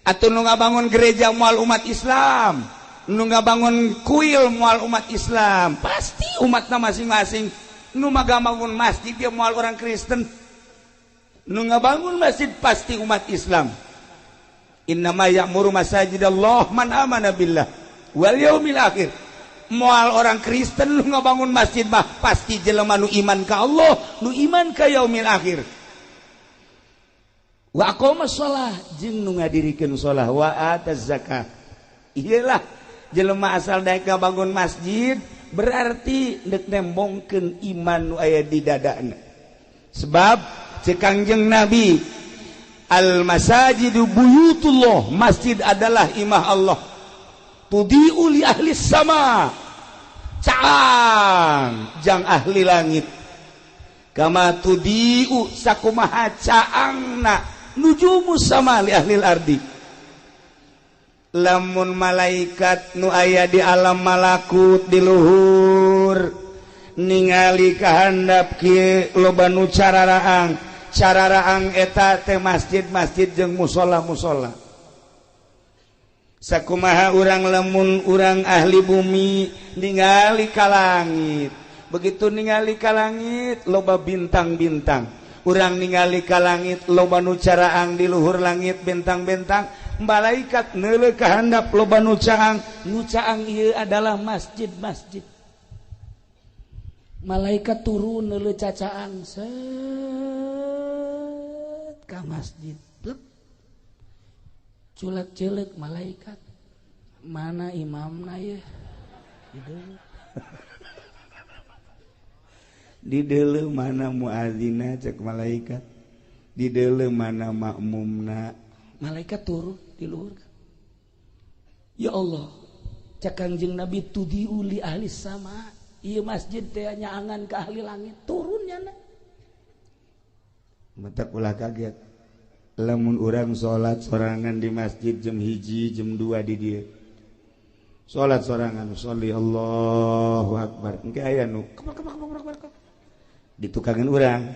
Atuh nu ngabangun gereja moal umat Islam, nu ngabangun kuil moal umat Islam, pasti umatna masing-masing. Nu ngabangun masjid dia moal orang Kristen, nu ngabangun masjid pasti umat Islam. Innama ya'muru masajidallah man amana billah wal yaumil akhir. Moal orang Kristen nu ngabangun masjid mah pasti jelema nu iman ka Allah, nu iman ka yaumil akhir. Wa aqama shalah jeung nu ngadirikeun shalah, wa ataz zakah. Iyalah Jelema asal daek ngabangun masjid berarti deuk nembongkeun iman nu aya di dadana. Sebab cek Kangjeng Nabi, al masajidu buyutullah, masjid adalah imah Allah. Tudiu li ahli sama, caang jang ahli langit. Kama tudiu sakumaha caangna nujumu sama li ahli ardi. Lamun malaikat nu aya di alam malakut di luhur ningali kahandap kieu loba nu cararaang, cararaang eta teh masjid-masjid jeung musholla-musholla. Sakumaha urang lamun urang ahli bumi ningali ka langit, begitu ningali ka langit loba bintang-bintang, urang ningali ka langit loba nu caraang di luhur langit bintang-bintang, malaikat neuleuh ka handap loba nu caang, nu caang ieu adalah masjid-masjid. Malaikat turun neuleuh cacaang set ka masjid. Plek. Culak-celek malaikat. Mana imamna ye? Di deuleu mana muadzina cek malaikat, di deuleu mana makmumna. Malaikat turun di luhur. Ya Allah, cek Kangjeng Nabi tudiu li ahli sama. Ieu masjid teh nyaangan ke ahli langit, turun nyana. Mata ulah kaget. Lamun urang salat sorangan di masjid jam 1, jam 2 di dieu. Salat sorangan, sholli Allahu akbar. Engke aya nu kebak kebak kebak kebak. Ditukangan urang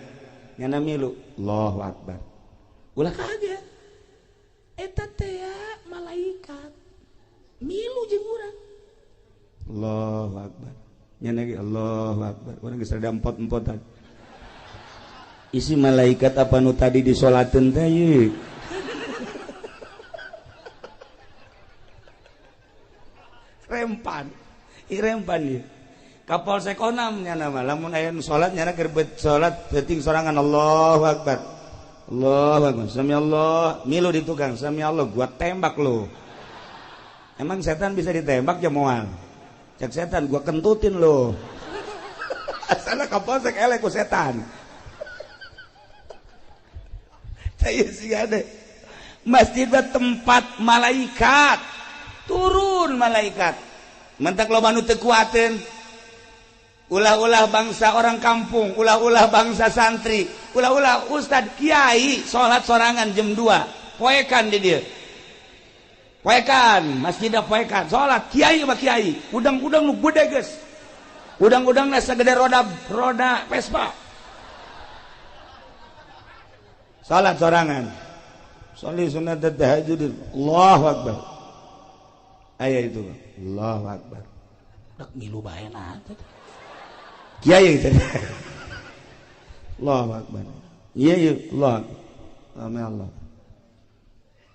nyana milu Allahu akbar. Ulah kaget. Eta teh malaikat milu jeung urang. Allahu akbar. Nyana ge Allahu akbar. Urang geus rada empot-empotan. Isi malaikat apa nu tadi disolateun teh ye? Rempan. I rempan ieu. Kapolsek onam nyana mah lamun aya nu salat nyana keur salat peuting sorangan Allahu akbar. Allahu akbar. Sami Allah, milu di tukang, sami Allah gua tembak lu. Emang setan bisa ditembak ya moal? Cek setan gua kentutin lu. Asana kapolsek elek ku setan. Saya sih ada. Masjid tempat malaikat. Turun malaikat. Mentak loba nu teu kuateun. Ulah-ulah bangsa orang kampung, ulah-ulah bangsa santri, ulah-ulah ustad kiai salat sorangan jam 2. Poekan di dieu. Poekan, masjidna poekan, salat kiai mah kiai, udang-udang nu gede geus. Udang-udangna sagede roda Vespa. Salat sorangan. Sholli sunat tahajud. Allahu akbar. Aya itu. Allahu akbar. Rek milu bae nah. Kiai itu. Allahu akbar. Iya iya Allah. Amin Allah.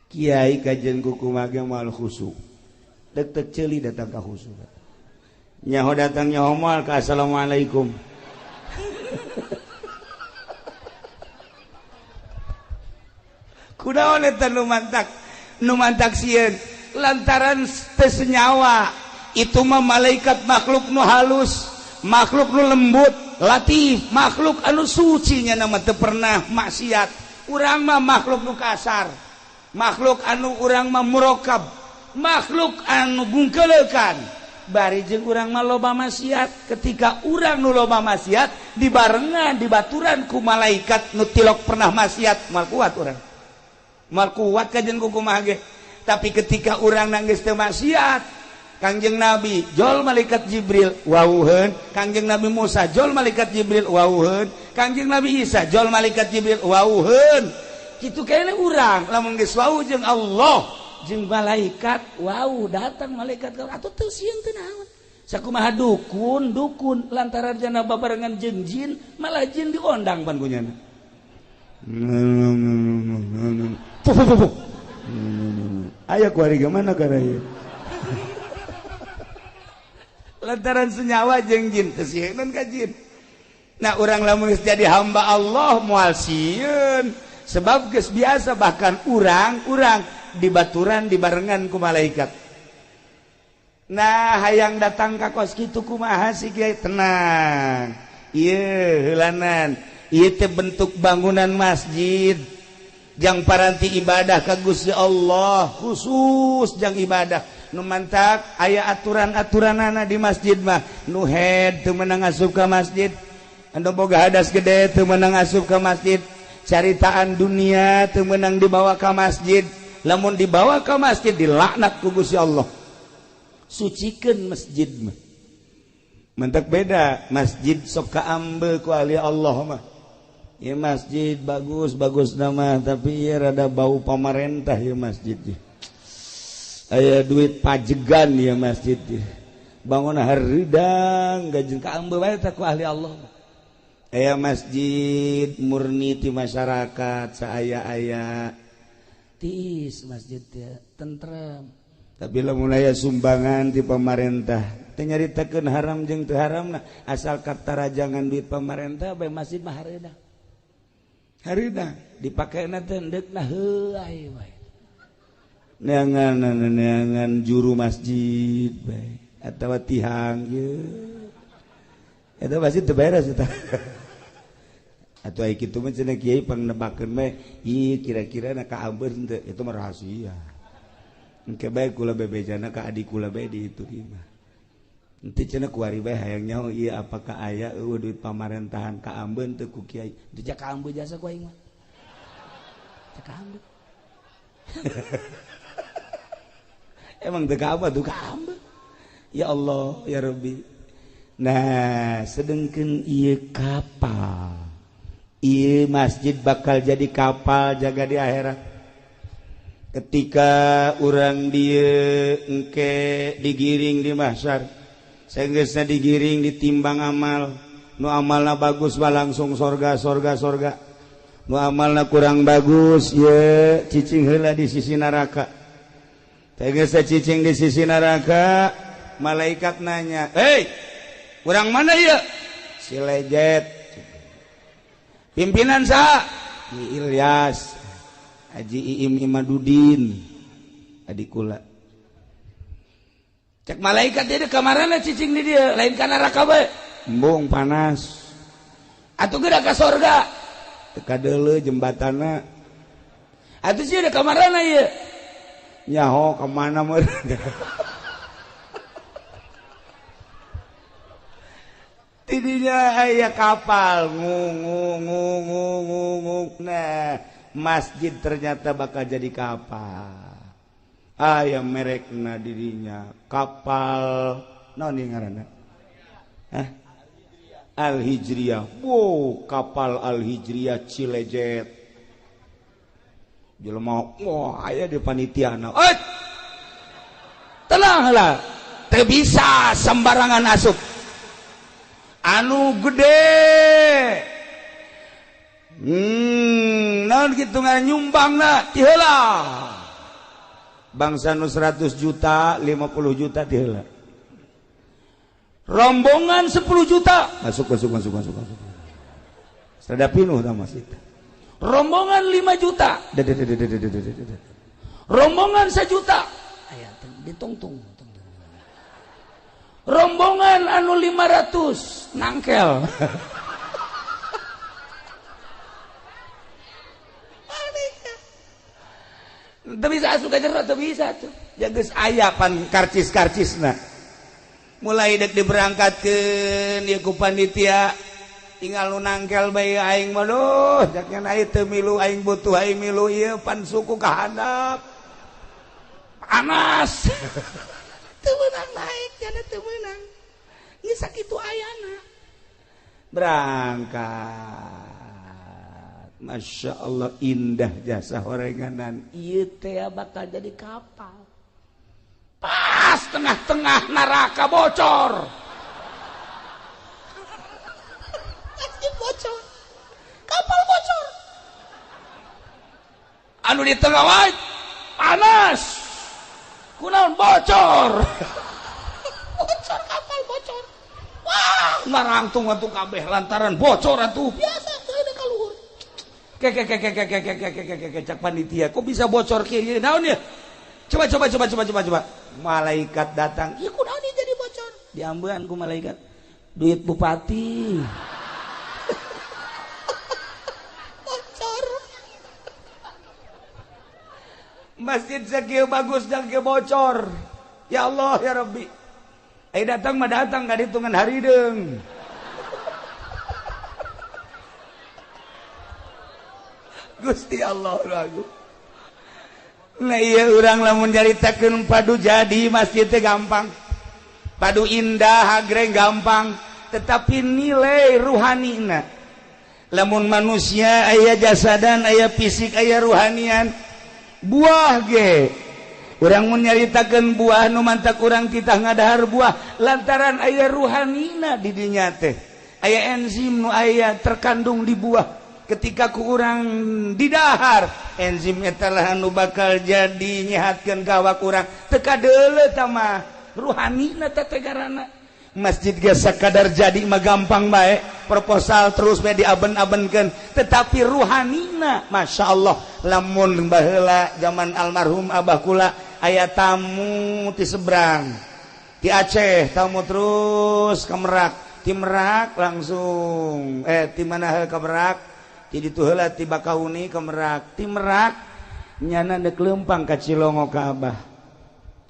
Kiai kajian kuku mage moal khusyuk. Dek tek ceuli datang ka khusyuk. Nyaho datang nyaho moal ka assalamualaikum. Kunaon eta nu mantak sieun lantaran teu senyawa itu mah malaikat makhluk nu halus, makhluk nu lembut, latif, makhluk anu suci nya mah teu pernah maksiat. Urang mah makhluk nu kasar, makhluk anu urang mah murokab, makhluk anu bungkeleukan. Bari jeung urang mah loba maksiat. Ketika urang nu loba maksiat dibarengan dibaturan ku malaikat nu tilok pernah maksiat, moal kuat urang. Moal kuat kajian kumaha ge. Tapi ketika urang nangis teu maksiat, Kangjeng Nabi jol malaikat Jibril wauheun, Kangjeng Nabi Musa jol malaikat Jibril wauheun, Kangjeng Nabi Isa jol malaikat Jibril wauheun. Kitu kene urang lamun geus wau jeung Allah jeung malaikat wau datang malaikat atuh teu sieun teu naon. Sakumaha dukun dukun lantaran jana babarengan jeung jin malah jin diondang pan ku nyana. Ayo kuari gimana karena ieu? Lantaran senyawa jeung jin teu sieun ka jin. Nah urang lamun geus jadi hamba Allah moal sieun sebab geus biasa bahkan urang-urang dibaturan dibarengan ku malaikat. Nah hayang datang ka kos kitu kumaha sih kiai? Tenang, ieu heulanan ieu teh bentuk bangunan masjid jang paranti ibadah ka Gusti Allah, khusus jang ibadah. Nu mantak aya aturan-aturanana di masjid mah. Nu head teu meunang asup ka masjid, anu boga hadas gede teu meunang asup ka masjid, caritaan dunia teu meunang dibawa ka masjid. Lamun dibawa ka masjid dilaknat ku Gusti Allah. Sucikan masjid mah. Mentak beda masjid sok kaambe ku ahli Allah mah. Ya masjid bagus bagus nama, tapi ya rada bau pamarentah ya masjid. Aya duit pajegan ya masjid. Bangun hareudang gajeng kaambe bae tah ku ahli Allah mah. Aya masjid murni ti masyarakat saaya-aya tiis masjid teh tentrem. Tapi lamun aya sumbangan ti pamarentah teu nyaritakeun haram jeung teu haramna, asal katarajangan duit pamarentah bae masjid mah hareudang. Hareudang dipakena teh endeukna heuay bae. Neangan juru masjid bae atawa tihang ieu. Eta masjid teu beres eta. Atuh aya kitu mah cenah kiai pangnebakeun bae, ieu kira-kira na kaambeun teu, itu mah rahasia. Engke bae kula bebejana ka adik kula bae di itu mah. Henteu cenah kuari bae hayang nyaho ieu apakah aya eueuh duit pamarentahan kaambeun teu ku kiai. Teu kaambeun jasa ku aing mah. Teu kaambeun. Emang teu kaambeun tuh kaambeun. Ya Allah ya Rabbi. Nah, sedengkeun ieu kapal. Ieu masjid bakal jadi kapal jaga di akhirat. Ketika urang dieu engke digiring di mahsyar, saenggeusna digiring ditimbang amal, nu amalna bagus mah langsung sorga sorga sorga, nu amalna kurang bagus ye cicing heula di sisi neraka. Saenggeusna cicing di sisi neraka, malaikat nanya, "Hei, urang mana ieu?" Si Lejet. Pimpinan saha? Ki Ilyas. Haji Iim Imadudin adik kula. Cek malaikat dia kamarana cicing di dia, lain ka neraka bae. Embung panas. Atuh geura ka sorga. Teu kadeuleu jembatanna. Atuh sieun ka kamarana ieu? Nyaho ka mana meureun. Tidinya aya kapal ngung ngung ngung ngung ngung. Nah, masjid ternyata bakal jadi kapal. Aya merekna dirinya kapal naon ieu ngaranna? Hah? Al Hijriyah. Wow, kapal Al Hijriyah Cilejet. Jelema wah aya di panitiana. Eh! Tenanglah. Teu bisa sembarangan asup. Anu gede. Naon kitu nyumbangna ti heula. Bangsa nu 100 juta, 50 juta ti heula. Rombongan 10 juta masuk masuk masuk masuk masuk. Rada pinuh tah masjid. Rombongan 5 juta. Rombongan 1 juta. Aya ditungtung. Rombongan anu 500 nangkel. Teu bisa asup ka jero, teu bisa tuh. Ya geus aya pan karcis-karcisna. Mulai dek diberangkatkeun ieu ku panitia, tinggal nu nangkel bae aing mah duh, jaknya aing teu milu aing butuh aing milu ieu pan suku ka handap. Panas. Teu meunang naik, jana teu meunang. Geus sakitu ayana. Berangkat. Masya Allah indah jasa horenganan. Ieu teh bakal jadi kapal. Pas tengah-tengah neraka bocor. Masjid bocor. Kapal bocor. Anu di tengah wae panas. Kunaon bocor. Bocor kapal bocor. Wah, narangtung atuh kabeh lantaran bocor atuh. Biasa teu ka luhur. Ke ke ke ke ke ke ke ke ke ke cak panitia kok bisa bocor kieu naon ya? Coba coba coba coba coba coba. Malaikat datang, ieu kunaon jadi bocor? Diambean ku malaikat. Duit bupati. Bocor. Masjid sakieu bagus dan ke bocor. Ya Allah ya Rabbi. Eh datang mah datang ka ditungan harideung. Gusti Allah lagu. Nah iya urang lamun nyaritakeun padu jadi masjid teh gampang. Padu indah agreng gampang, tetapi nilai ruhanina. Lamun manusia aya jasadan, aya fisik, aya ruhanian. Buah ge. Urang mun nyaritakeun buah nu mantak urang titah ngadahar buah lantaran aya ruhanina di dinya teh. Aya enzim nu aya terkandung di buah. Ketika ku urang didahar enzim eta lah anu bakal jadi nyehatkeun ka awak urang teu kadeuleu tah mah ruhanina teh tegarana. Masjid ge sakadar jadi mah gampang bae, proposal terus bae diaben-abenkeun, tetapi ruhanina Masya Allah. Lamun baheula zaman almarhum abah kula aya tamu ti seberang ti Aceh, tamu terus ke Merak, ti Merak langsung ti mana ke Merak, ti ditu heula ti Bakauni ke Merak, ti Merak nyana deuk leumpang ka Cilongo ka abah.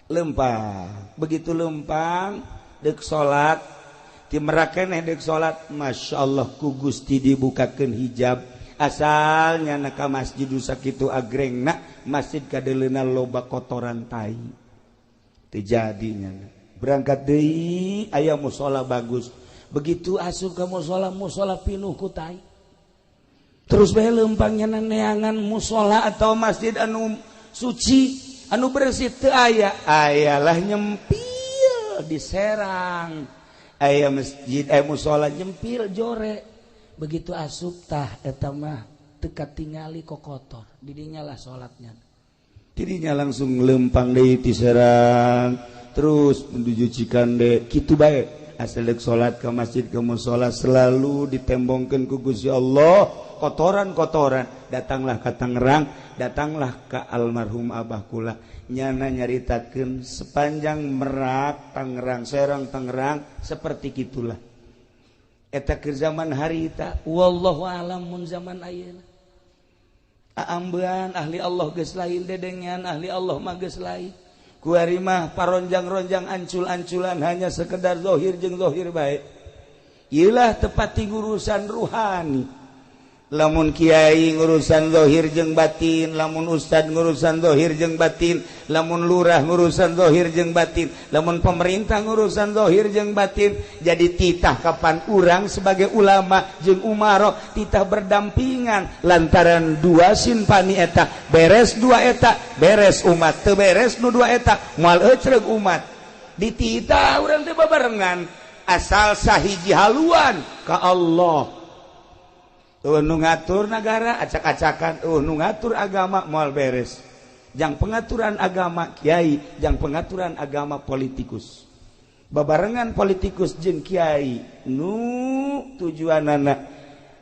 Leumpang, begitu leumpang deuk salat, ti Merak keneh deuk salat, Masya Allah ku Gusti dibukakeun hijab. Asal nyana ka masjid sakitu agrengna, masjid kadeuleuna loba kotoran tai. Teu jadi nyana. Berangkat deui aya musala bagus. Begitu asup ka musala, musala pinuh ku tai. Terus bae leumpang nyana neangan musala atau masjid anu suci, anu bersih teu aya. Ayalah nyempil di Serang. Aya masjid, aya musala nyempil jore. Begitu asup tah eta mah teu katingali kokotor. Didinya lah salatnya. Didinya langsung lempang deui ti Serang, terus menuju Cikande, kitu bae. Asal deuk salat ke masjid ke musala selalu ditembongkeun ku Gusti Allah kotoran-kotoran. Datanglah ke Tangerang, datanglah ke almarhum abah kula. Nyana nyaritakeun sepanjang Merak, Tangerang, Serang, Tangerang seperti kitulah. Eta keur zaman harita, wallahu alam mun zaman ayeuna. Aambean ahli Allah geus lain, dedengean ahli Allah mah geus lain. Kuari mah paronjang-ronjang ancul-anculan hanya sekedar zahir jeung zahir bae. Ieulah tepati ngurusan ruhani. Lamun kiai ngurusan zahir jeung batin, lamun ustad ngurusan zahir jeung batin, lamun lurah ngurusan zahir jeung batin, lamun pemerintah ngurusan zahir jeung batin. Jadi titah kapan urang sebagai ulama jeung umaro titah berdampingan lantaran dua sinpani eta beres dua eta beres umat, teu beres nu dua eta moal ecreug umat. Dititah urang teh babarengan asal sahiji haluan ka Allah. Nu ngatur negara acak-acakan, nu ngatur agama moal beres. Jang pengaturan agama kiai, jang pengaturan agama politikus. Babarengan politikus jeung kiai nu tujuanana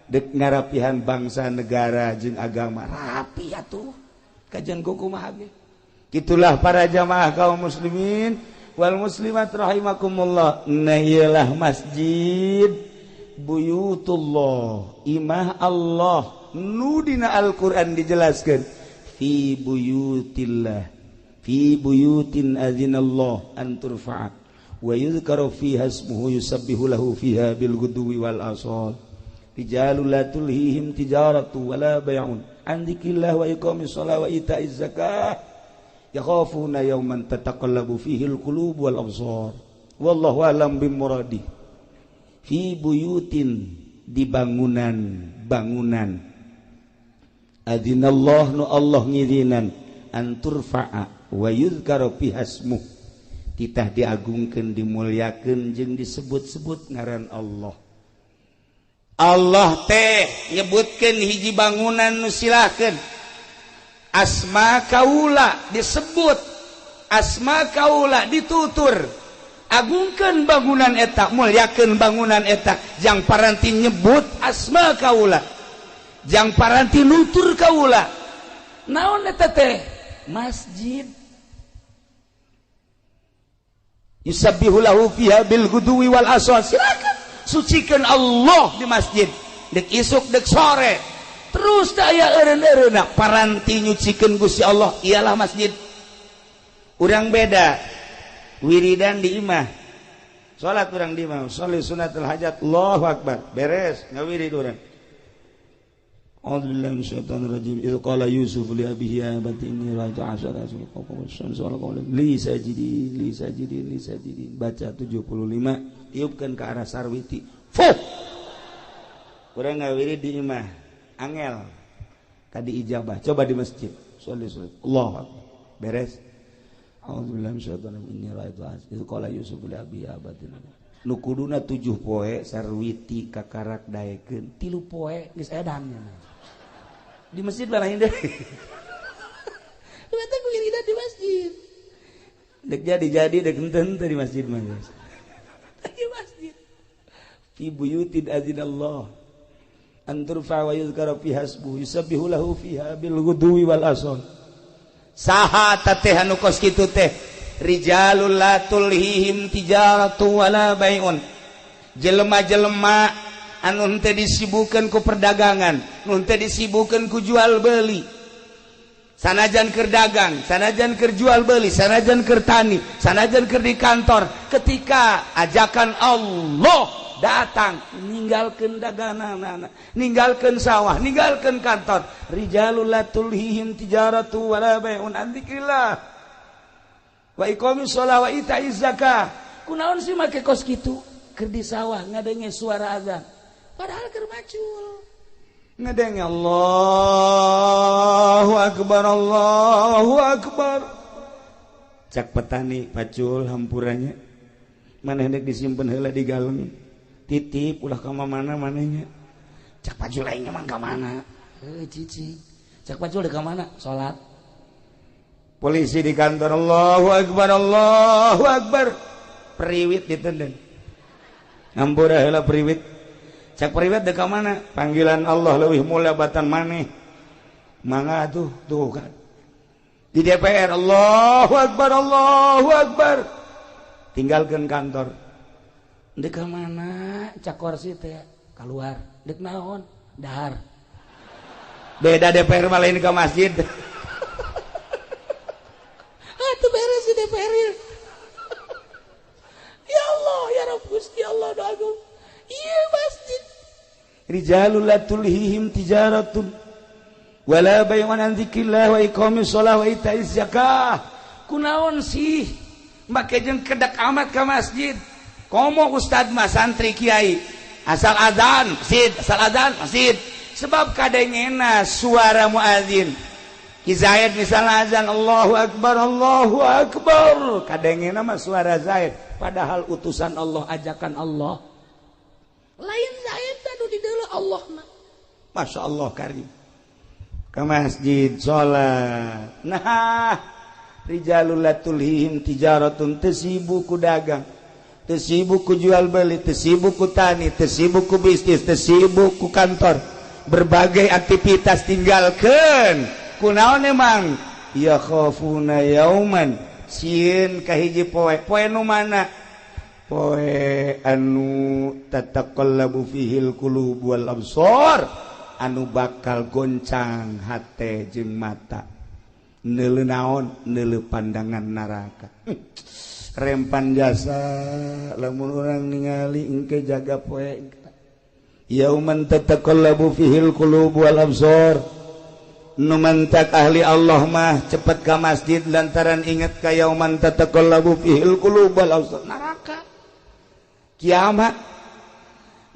dek ngarapihan bangsa negara jeung agama rapi atuh. Kajian kumaha ge. Kitulah para jamaah kaum muslimin wal muslimat rahimakumullah. Nah ieulah masjid buyutullah, imah Allah nu dina Al-Qur'an dijelaskeun fi buyutillah, fi buyutin azinallah an turfa'a wa yuzkaru fiha ismuhu yusabbihu lahu fiha bil ghudwi wal asal rijalul la tulhihim tijaratu wala bay'un an dzikrillah wa iqamis shalah wa ita'iz zakah yakhafuna yawman tataqallabu fihi al qulub wal absar wallahu a'lam bimuradi. Fi buyutin, di bangunan-bangunan, adzinallah nu Allah ngizinan an turfa'a wa yuzkaru fiha ismuh, titah diagungkeun dimuliakeun jeung disebut-sebut ngaran Allah. Allah teh nyebutkeun hiji bangunan nu silahkeun asma kaula disebut, asma kaula ditutur. Agungkeun bangunan eta, mulyakeun bangunan eta, jang paranti nyebut asma kaula, jang paranti nutur kaula. Naon eta teh? Masjid. Yusabbihu lahu fiha bil ghudwi wal asal. Silakan sucikan Allah di masjid. Dek isuk dek sore. Terus daya eureun-eureunna paranti nyucikeun Gusti Allah ialah masjid. Urang beda. Wiridan di imah. Salat urang di imah, sholli sunnatul hajat, Allahu akbar. Beres ngawirid urang. A'udzubillahi minasyaitonir rajim. Idz qala Yusuf li abihi ya abati inni ra'aytu asyara kawkaban li sajidin li sajidin li sajidin. Baca 75, tiupkan ke arah sarwiti. Fuh. Urang ngawirid di imah, angel kadi ijabah. Coba di masjid. Sholli sholli. Allahu akbar. Beres. A'udzubillahi minasyaitonir rajim. Inni ra'aytu asyara. Idz qala Yusuf li abihi ya abati. Nu kuduna 7 poe sarwiti kakarak daekeun, 3 poe geus edan. Di masjid lah lain deh. Lu eta wiridan di masjid. Dek jadi-jadi dek henteu di masjid mah. Di masjid. Fi buyutin azinallah an turfa wa yuzkara fiha ismuhu yusabbihu lahu fiha bil ghudwi wal asal. Saha teh anu kos kitu teh? Rijalul la tulhihim tijaratu wala bai'un. Jelema-jelema anu henteu disibukeun ku perdagangan, nu henteu disibukeun ku jual beli. Sanajan keur dagang, sanajan keur jual beli, sanajan keur tani, sanajan keur di kantor, ketika ajakan Allah datang, ninggalkeun daganganana, ninggalkeun sawah, ninggalkeun kantor. Rijalul la tulhihim tijaratu wala bai'un an dzikrillah wa iqamis shalah wa ita'iz zakah. Kunaon sih make kos kitu? Keur di sawah ngadenge suara azan. Padahal keur macul. Ngadenge Allahu akbar Allahu akbar. Cak petani pacul hampuranya. Maneh dek disimpen heula di galeng. Titip ulah ka mana manehnya. Cak pacul aing mah ka mana? Heuh cicing. Cak pacul dek ka mana? Salat. Polisi di kantor Allahu akbar Allahu akbar. Periwit ditenden. Hampura heula periwit. Cak periwit dek ka mana? Panggilan Allah leuwih mulia batan maneh. Mangga tuh tuh kan. Di DPR Allahu akbar Allahu akbar. Tinggalkeun kantor. Dek ka mana? Cak kursi teh keluar. Dek naon? Dahar. Beda DPR mah lain ke masjid. Itu beres di DPR. Ya Allah, ya Rabb Gusti Allah doaku. Iya masjid. Rijalul la tulhihim tijaratun wala bay'un an dzikrillah wa iqamis shalah wa ita'iz zakah. Kunaon sih make jeung kedak amat ka masjid. Komo ustad mah santri kiai. Asal azan masjid, asal azan masjid. Sebab kadengena suara muazin. Ki Zaid misalnya azan Allahu akbar Allahu akbar, kadengena mah suara Zaid, padahal utusan Allah, ajakan Allah. Lain Zaid anu di deuleu Allah mah. Masya Allah karim. Ke masjid salat. Nah, rijalul la tulhihim tijaratun, teu sibuk ku dagang, teu sibuk ku jual beli, teu sibuk ku tani, teu sibuk ku bisnis, teu sibuk ku kantor. Berbagai aktivitas tinggalkeun. Kunaon emang? Ya khafuna yauman, sieun ka hiji poe. Poe nu mana? Poe anu tataqallabu fihil qulub wal absar, anu bakal goncang hate jeung mata. Neuleu naon? Neuleu pandangan neraka. Rempan jasa lamun urang ningali engke jaga poe. Yauman tataqallabu fihil qulub wal absar. Nu mantak ahli Allah mah cepet ka masjid lantaran inget ka yauman tataqallabu fihil qulub wal absar, neraka kiamat.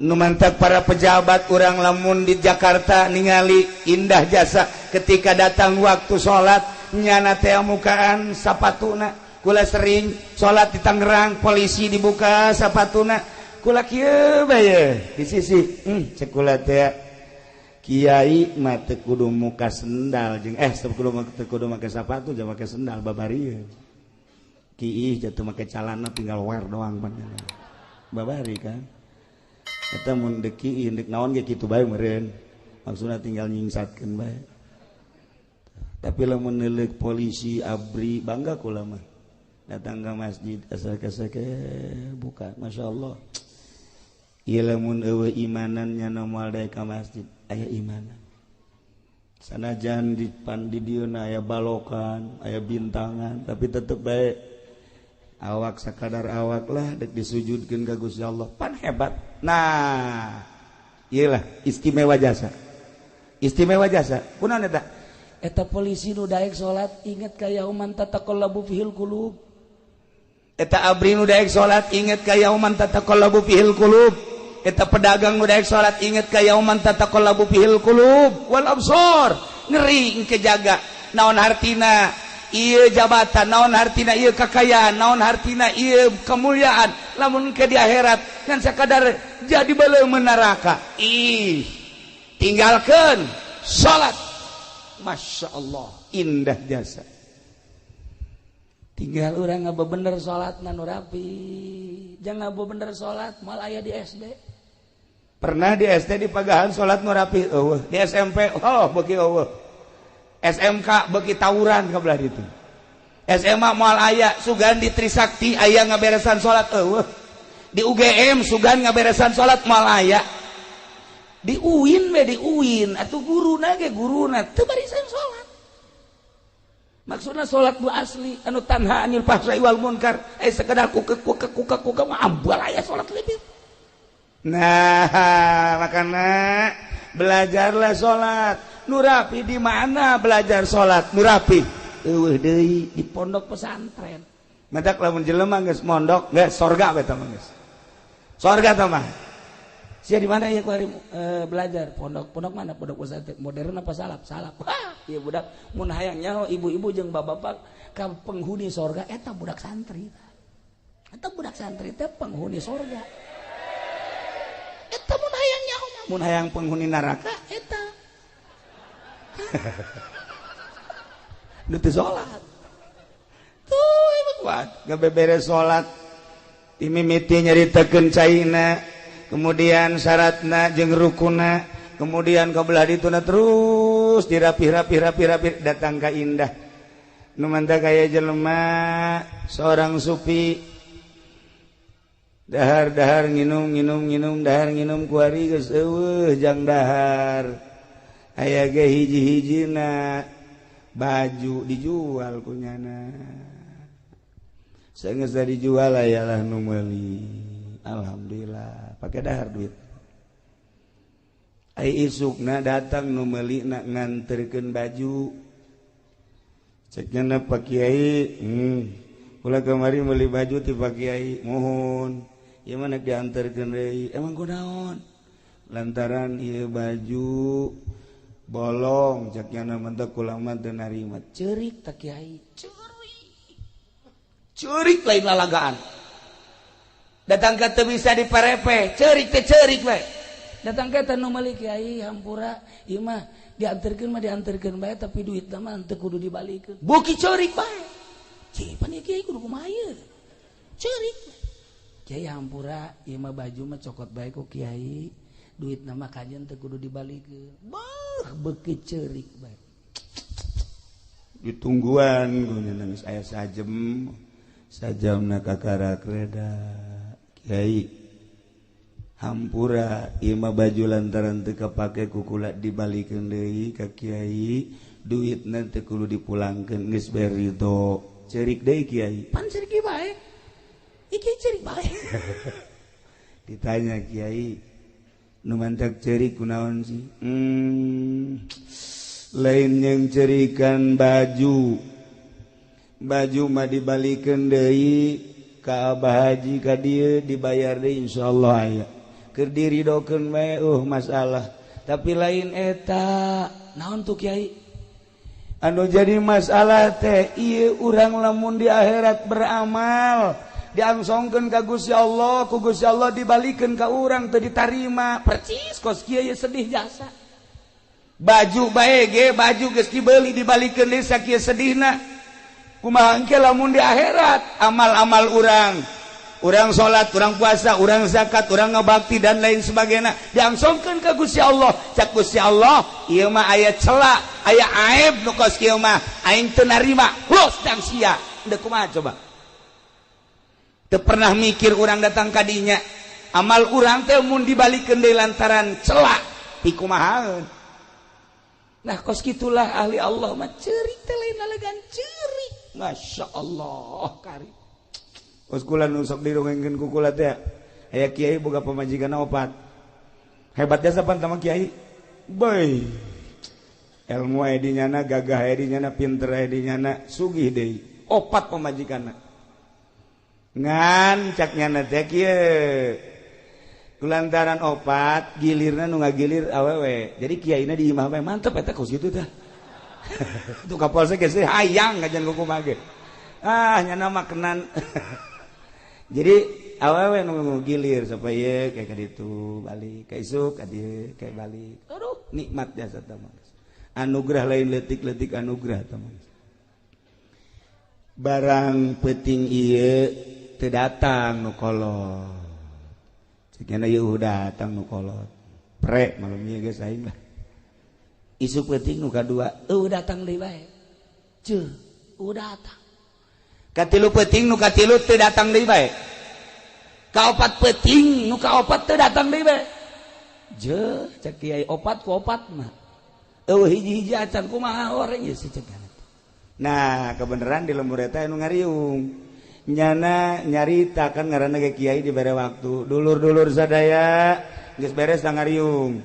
Nu mantak para pejabat urang lamun di Jakarta ningali indah jasa ketika datang waktu salat nyana teh mukaan sapatuna. Kula sering salat di Tangerang, polisi dibuka sapatuna, kula kieu bae di sisi cek kula teh kiai mah teu kudu muka sendal jeung teu kudu make sapatu jeung make sendal babari. Kiih jatuh make calana tinggal wear doang babari kan. Eta mun deuk kiih deuk naon ge kitu bae meureun. Maksudna tinggal nyingsatkeun bae. Tapi lamun neuleuk polisi abri bangga kula mah. Datang ke masjid asal keseke buka, masya Allah. Ieu lamun eueuh imanannya moal daek ka masjid, aya imanan. Sanajan di pan di dieu aya balokan, aya bintangan, tapi tetep bae awak sakadar awak lah dek disujudkeun ka Gusti Allah. Pan hebat. Nah, iyalah istimewa jasa. Istimewa jasa. Kunaon eta? Eta polisi nu daek salat inget ka yauman tataqallabu fihil qulub. Eta abri nu daek salat inget ka yauman tataqallabu fihil qulub. Eta pedagang nu daek salat inget ka yauman tataqallabu fihil qulub wal absar. Ngeri engke jaga. Naon hartina ieu jabatan, naon hartina ieu kakayaan, naon hartina ieu kemuliaan. Lamun ke di akhirat ngan sakadar jadi beuleum neraka. Ih, tinggalkeun salat. Masya Allah, indah jasa. Tinggal urang ngabebener salat nu rapi. Jangan ngabebener salat moal aya di SD. Pernah di SD di pagahan salat nu rapi eueuh, di SMP oh beuki eueuh. SMK beuki tawuran ka belah ditu. SMA moal aya, sugan di Trisakti aya ngaberesan salat eueuh. Di UGM sugan ngaberesan salat moal aya. Di UIN we di UIN atuh guruna ge guruna teu barisan salat. Maksudna salat nu asli anu tanha anil fahsai wal munkar, sekedar ku ku ku ku ku mah ambal aya salat lebih. Nah, makana belajarlah salat. Nu rapi di mana belajar salat nu rapi? Eueuh deui di pondok pesantren. Matak lamun jelema geus mondok geus sorga we tah mah geus. Sorga tah mah. Sia di mana ya kuari belajar? Pondok, pondok mana? Pondok pesantren modern apa salaf? Salaf. Wah, ieu budak mun hayang nyaho ibu-ibu jeung bapak-bapak ka penghuni sorga eta budak santri. Eta budak santri teh penghuni sorga. Eta mun hayang nyaho mah mun hayang penghuni neraka eta. Nu teu salat. Tuh ieu kuat, gabeberes salat. Dimimiti nyaritakeun caina, kemudian syaratna jeung rukuna, kemudian kabelah dituna terus dirapih-rapih-rapih-rapih datang ka indah. Nu mantap kaya jelema seorang sufi dahar-dahar nginum nginum nginum dahar nginum kuari geus eueuh jang dahar. Aya ge hiji-hijina baju dijual kunyana. Saenggeus dijual ayalah nu meuli. Alhamdulillah pakai dahar duit. Ai isukna datang nu meuli na nganterkeun baju. Ceknya na Pak Kiai, kula kamari meuli baju ti Pak Kiai, mohon. Ieu mah nek dianterkeun deui. Emang kunaon? Lantaran ieu baju bolong, ceknya na mah teh kula mah teu narima. Ceurik tak Kiai, ceurik. Ceurik lain lalagaan. Datang ke teu bisa diparepe, ceurik teh ceurik we. Datang ke teh nu meuli Kiai hampura, ieu mah dianterkeun mah dianterkeun bae tapi duitna mah teu kudu dibalikeun. Buki ceurik bae. Cih, pan ieu Kiai kudu kumaha ieu? Ceurik. Kiai hampura, ieu mah baju mah cokot bae ku Kiai, duitna mah kajen teu kudu dibalikeun. Beuh, beuki ceurik bae. Ditungguan guna nangis aya sajem. Sajamna kakarak reda. Kiai hampura ieu mah baju lantaran teu kapake ku kula dibalikeun deui ka Kiai, duitna teu kudu dipulangkeun geus bae ridho. Ceurik deui Kiai. Pan ceurik bae. Iki ceurik bae. Ditanya Kiai, nu mantak ceurik kunaon sih? Lain yang cerikan baju. Baju mah dibalikeun deui ka Abah Haji ka dieu dibayar deui insyaallah aya. Keur diridokeun bae masalah. Tapi lain eta, naon tuh Kiai? Anu jadi masalah teh ieu urang lamun di akhirat beramal, diangsongkeun ka Gusti Allah, ku Gusti Allah dibalikeun ka urang teu ditarima. Percis kos kieu sedih jasa. Baju bae ge, baju geus dibeli dibalikeun deui sakieu sedihna. Kumaha engke lamun di akhirat amal-amal urang, urang salat, urang puasa, urang zakat, urang ngabakti dan lain sebagainya diangsongkeun ka Gusti Allah. Cak Gusti Allah, ieu mah aya cela, aya aib nu kos kieu mah, aing teu narima. Los dang sia. Deuk kumaha coba? Teu pernah mikir urang datang kadinya. Amal urang teh mun dibalikeun deui lantaran celak pikumahaeun. Nah kos kitulah ahli Allah mah ceurik teh lain lalegan ceurik. Masya Allah kari. Kos kula nu sok dirungengkeun ku kula teh aya kiai boga pamajikan opat. Hebat jasa pan tama kiai. Bae. Ilmu aya di nyana, gagah aya di nyana, pinter aya di nyana, sugih deui. Opat pamajikanna. Ngan cak nyana teh kieu. Kulantaran opat gilirna nu ngagilir awewe. Jadi kiaina di imah bae mantep eta kos kitu tah. Tuh kapolsek geus hayang ngajan kumaha ge. Ah nyana mah kenan. Jadi awewe nu gilir supaya kayak kaditu balik ka isuk ka dieu kayak balik. Aduh nikmat jasa tah mah. Anugerah lain leutik-leutik anugerah tah mah. Barang peuting ieu teu datang nu kolot. Cekna ieu datang nu kolot. Pre malum ieu geus aing lah. Isuk peuting nu kadua eueuh datang deui bae. Ceuh, eueuh datang. Katilu peuting nu katilu teu datang deui bae. Kaopat peuting nu kaopat teu datang deui bae. Jeuh, cek kiai opat ku opat mah. Eueuh hiji-hiji acan kumaha oreng ieu si cek. Nah, kebenaran di lembur eta anu ngariung. Nyana nyarita kan ngaranna ge kiai dibere waktu. Dulur-dulur sadaya geus beres da ngariung.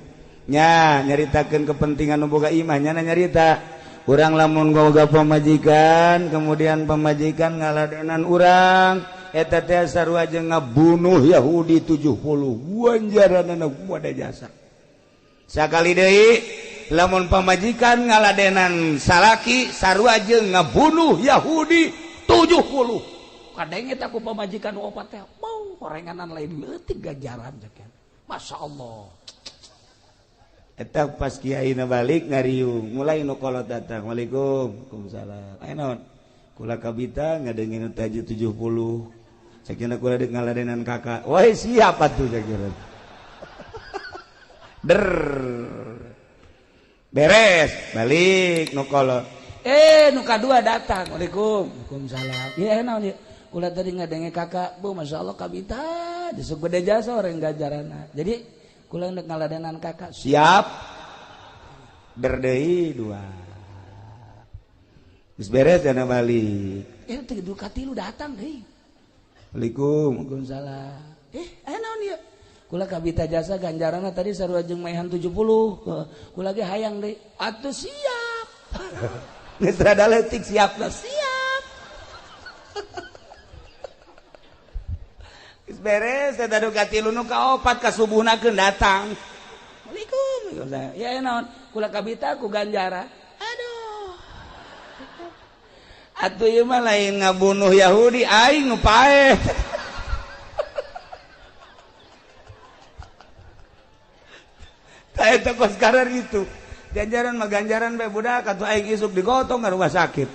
Nya nyaritakeun kepentingan nu boga imah nyana nyarita. Urang lamun boga pamajikan, kemudian pamajikan ngaladenan urang, eta teh sarua jeung ngabunuh Yahudi 70. Wanjaranana kumaha jasa. Sakali deui lamun pamajikan ngaladenan salaki sarua jeung ngabunuh Yahudi 70. Kadenge teh ku pamajikan opat teh, mau horenganan lain leutik ganjaran cek. Masya Allah. Eta pas kiaina balik ngariung, mulai nu kolot datang. Waalaikum, waalaikumsalam. Aya naon? Kula kabita ngadengin tahajud 70. Cek kula deuk ngaladenan kakak. Wah, siap atuh cek. Der. Beres, balik nu kolot. Nu kadua datang. Waalaikum, waalaikumsalam. Ieu naon ieu? Kula tadi ngadenge kakak, bu, masya Allah kabita, disuk gede jasa orang ganjaranna. Jadi kula ndek ngaladenan kakak, siap. Berdei dua. Geus beres dana balik. Teh du katilu datang deui. Waalaikum, waalaikumsalam. Aya naon ieu? Kula kabita jasa ganjaranna tadi sarua jeung maehan 70. Kula ge hayang deui. Atuh siap. Geus rada leutik siap lah, siap. Geus beres eta du katilu nu kaopat ka subuhna keun datang. Waalaikum. Ya naon? Kula kabita ku ganjaran. Aduh. Atuh ieu mah lain ngabunuh Yahudi aing nu paeh. Tah eta kos karar itu. Ganjaran mah ganjaran bae budak atuh aing isuk digotong ka rumah sakit.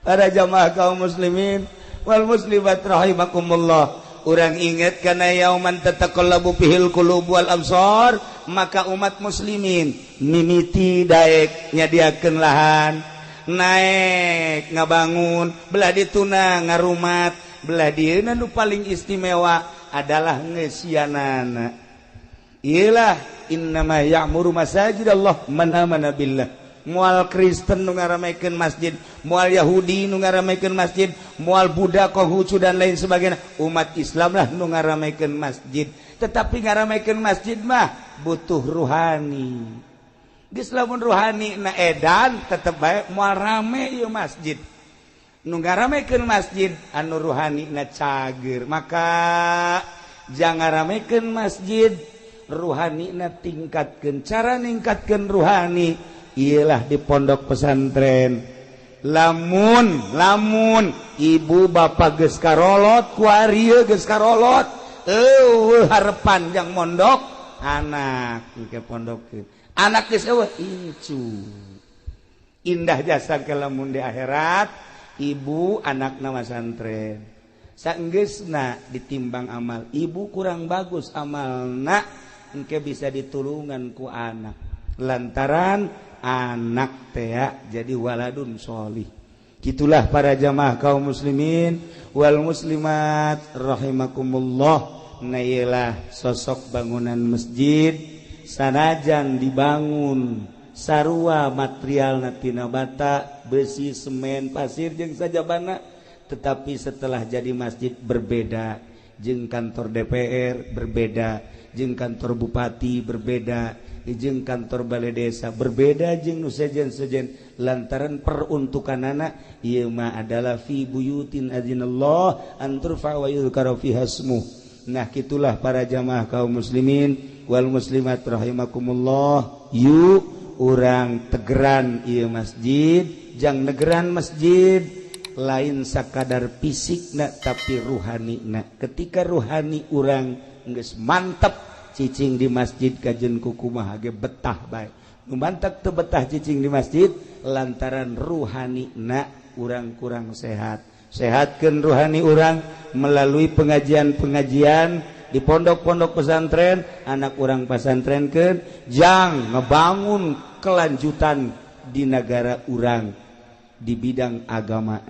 Para jamaah kaum muslimin wal muslimat rahimakumullah. Urang ingat kana yauman tataqallabu fihil qulub wal absar, maka umat muslimin mimiti daek nyadiakeun lahan, naek ngabangun, belah dituna ngarumat, belah dieuna nu paling istimewa adalah ngeusianana. Iyalah innama ya'muru masajidallah man amana billah. Moal Kristen nu ngaramekeun masjid, moal Yahudi nu ngaramekeun masjid, moal Buddha, Konghucu dan lain sebagainya. Umat Islam lah nu ngaramekeun masjid. Tetapi ngaramekeun masjid mah butuh ruhani. Geus lamun ruhani na edan tetep bae moal rame ieu masjid. Nu ngaramekeun masjid anu ruhani na cager. Maka jangan ngaramekeun masjid, ruhani na tingkatkeun. Cara ningkatkeun ruhani ialah di pondok pesantren. Lamun lamun ibu bapak geus karolot kuari geus karolot eueuh harepan jang mondok anak ke pondok anak geus eueuh incu indah jasa ke lamun di akhirat ibu anakna masantren saenggeusna ditimbang amal ibu kurang bagus amalna engke bisa ditulungan ku anak lantaran anak tea jadi waladun sholih. Gitulah para jamaah kaum muslimin wal muslimat rahimakumullah. Nah iyalah sosok bangunan masjid sanajan dibangun sarua material tina bata, besi, semen, pasir jeung sajabana, tetapi setelah jadi masjid berbeda jeung kantor DPR, berbeda jeung kantor bupati, berbeda jeung kantor balai desa, berbeda jeung nu sejen-sejen lantaran peruntukanana ieu mah adalah fi buyutin adzinallah an turfa wa yuzkara fiha ismuh. Nah kitulah para jamaah kaum muslimin wal muslimat rahimakumullah. Yuk urang tegeran ieu masjid, jang negeran masjid lain sakadar fisikna tapi ruhanina. Ketika ruhani urang geus mantep cicing di masjid kajen kukumaha ge betah bae. Nu mantep teu betah cicing di masjid lantaran ruhanina urang kurang sehat. Sehatkeun ruhani urang melalui pengajian-pengajian di pondok-pondok pesantren, anak urang pesantrenkeun jang ngebangun kelanjutan di negara urang di bidang agama.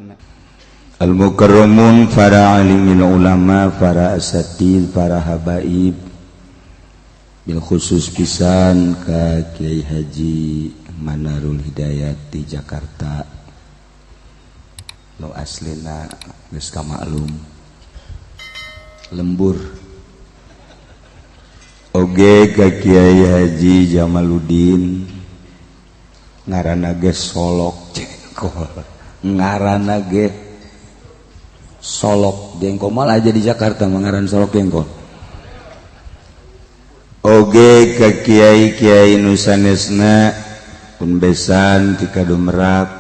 Al-mukarramun, para alimin ulama, para asatid, para habaib, bil khusus pisan ka Kiai Haji Manarul Hidayat di Jakarta. Nu aslina geus kamaklum lembur. Oge ka Kiai Haji Jamaluddin ngaranna ge Solok Jengkol, ngaranna ge Solok Jengkol malah aja di Jakarta mengaran Solok Jengkol. Oge ka kiai-kiai nu sanesna pun besan ti Kadumerak,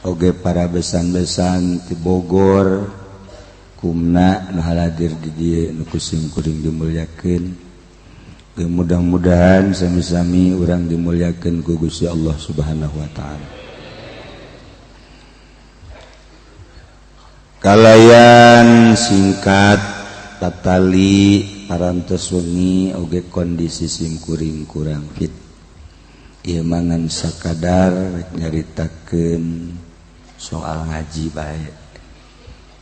oge para besan-besan ti Bogor kumna nu haladir di dieu nu kusim kuring dimuliakeun. Mudah-mudahan sami-sami urang dimuliakeun ku Gusti Allah Subhanahu wa taala. Kalayan singkat tatali parantos wengi oge kondisi simkuring kurang fit. Ieu mangan sakadar rek nyaritakeun soal ngaji bae.